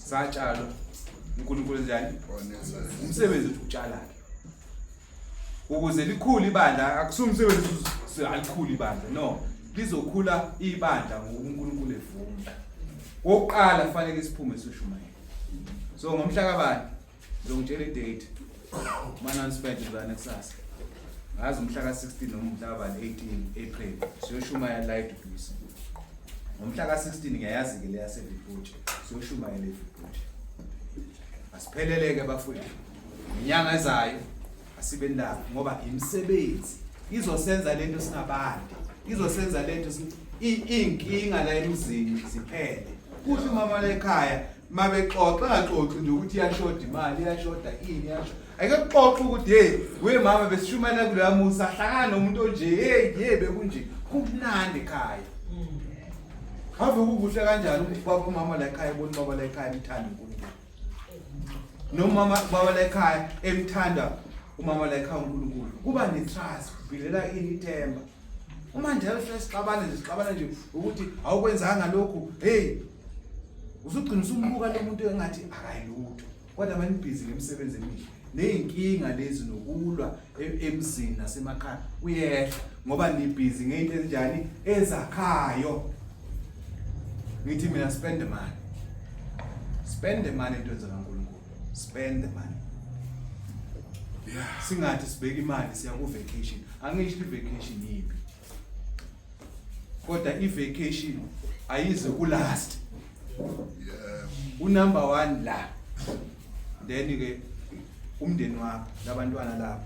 satshalwa uNkulunkulu njani umsebenzi wethu ukutshala ke ukuze likhule ibandla akusumsebenzi alikhule ibandla no lizokhula ibandla ngokuNkulunkulu evuma Wokuqala kufanele siphume sishumayela. So ngomhla kabani? Ngizongitshela idate. Ama-announcement ngizana kusasa. Ngazi umhla ka-16 noma umhla kabani 18 April siyoshumayela la eDuduzi. Ngomhla ka-16 ngiyayazi-ke le yaseViputi. Siyoshumayela eViputi. Asipheleleke bafowethu. Inyanga ezayo asibe lapho ngoba imisebenzi izosenza lento singabandi. Izosenza lento iy'nkinga la emzini ziphele. Kusho umama la ekhaya mabexoxa angaxoxi nje ukuthi iyashoda imali, iyashoda ini, iyashoda. Ake kuxoxe ukuthi hey we mama besishumayela kuloya musa hlangana nomuntu onje hey hey bekunje kumnandi ekhaya. Ave kukuhle kanjani ukuthi baba umama la ekhaya ebona ubaba la ekhaya emthanda uNkulunkulu. Nomama baba la ekhaya emthanda umama la ekhaya uNkulunkulu. Kuba ne trust, kuvilela ini ithemba. Uma njalo sihlale sixabana nje sixabana nje ukuthi awukwenzanga lokhu, hey usugcina usumbuka lo muntu engathi akayilutho. Kodwa manibhizi ngemisebenzi emihle. Nezinkinga lezi nokulwa emzini nasemakhaya kuyehla ngoba nibhizi ngento ezinjani ezakhayo. Ngithi mina spend the money. Spend the money entweni zikaNkulunkulu. Spend the money. Singathi sibeka imali siya ku vacation. Angisho i vacation yimbi. Kodwa i vacation ayize ku last. Unumber 1 la. Then ke umndeni wakho labantwana lapho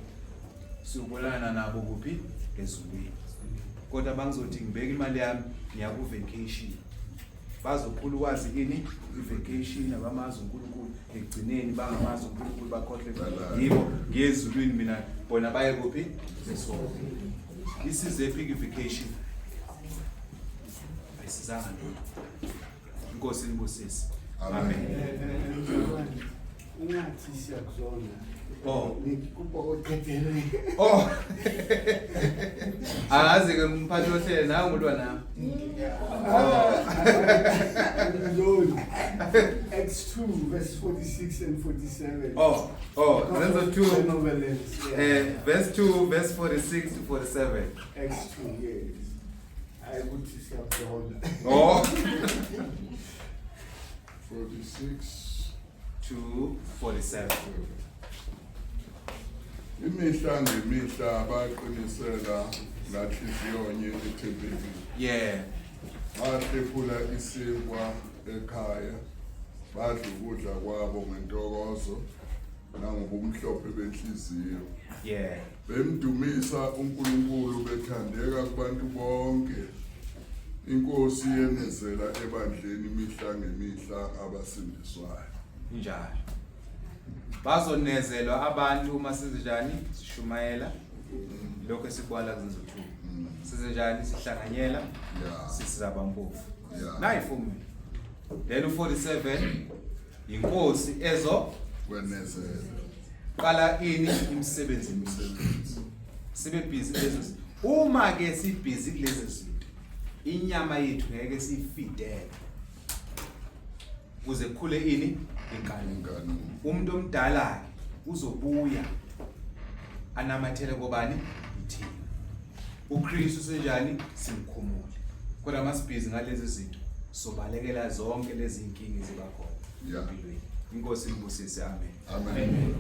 siyobonana nabo kuphi ezulwini. Kodwa bangizothi ngibeka imali yami ngiya ku vacation. Bazokhula ukwazi ini i-vacation abamazi uNkulunkulu ekugcineni bangamazi uNkulunkulu bakhohlwe yibo ngiyezulwini mina bona baye kuphi esihogweni. Isize phi i-vacation? Ayisizanga lutho. Inkosi inibusise. Amen. Amen. Ungathi siyakuzona. Oh. Ngikupa oqedele. Oh. Angazi ke umphathi wohlelo nawe ngulwa nami. Ngizoni. Acts 2 verse 46 and 47. Oh, oh, Zenzo 2 Benevolence, yeah. Verse 2 verse 46 to 47. Acts 2, yes. Ayikuthi siyakuzona. Oh. 46 to 47. Imihla ngemihla baqinisela nganhliziyonye ethempelini. Bahlephula isinkwa ekhaya, badla ukudla kwabo ngentokozo nangobumhlophe benhliziyo. Bemdumisa uNkulunkulu bethandeka kubantu bonke. Inkosi yenezela ebandleni imihla ngemihla abasindiswayo. Njalo. Bazonezelwa abantu uma sizenjani sishumayela lokho esikwala kuzenzo 2. Sizenjani sihlanganyela sisiza abampofu. Nayi formula. Then u47 inkosi ezo kwenezela. Qala ini imisebenzi emihle. Sibe busy lezo zinto. Uma ke si busy kulezi zinto inyama yethu ngeke siyifidele. Kuze kukhule ini inkani. Inkani. Umuntu omdala ke uzobuya anamathele kobani ithina. uKristu senjani simkhumule. Kodwa masibhizi ngalezi zinto sobalekela zonke lezi inkinga eziba khona empilweni. Inkosi inibusise, amen. Amen. Amen.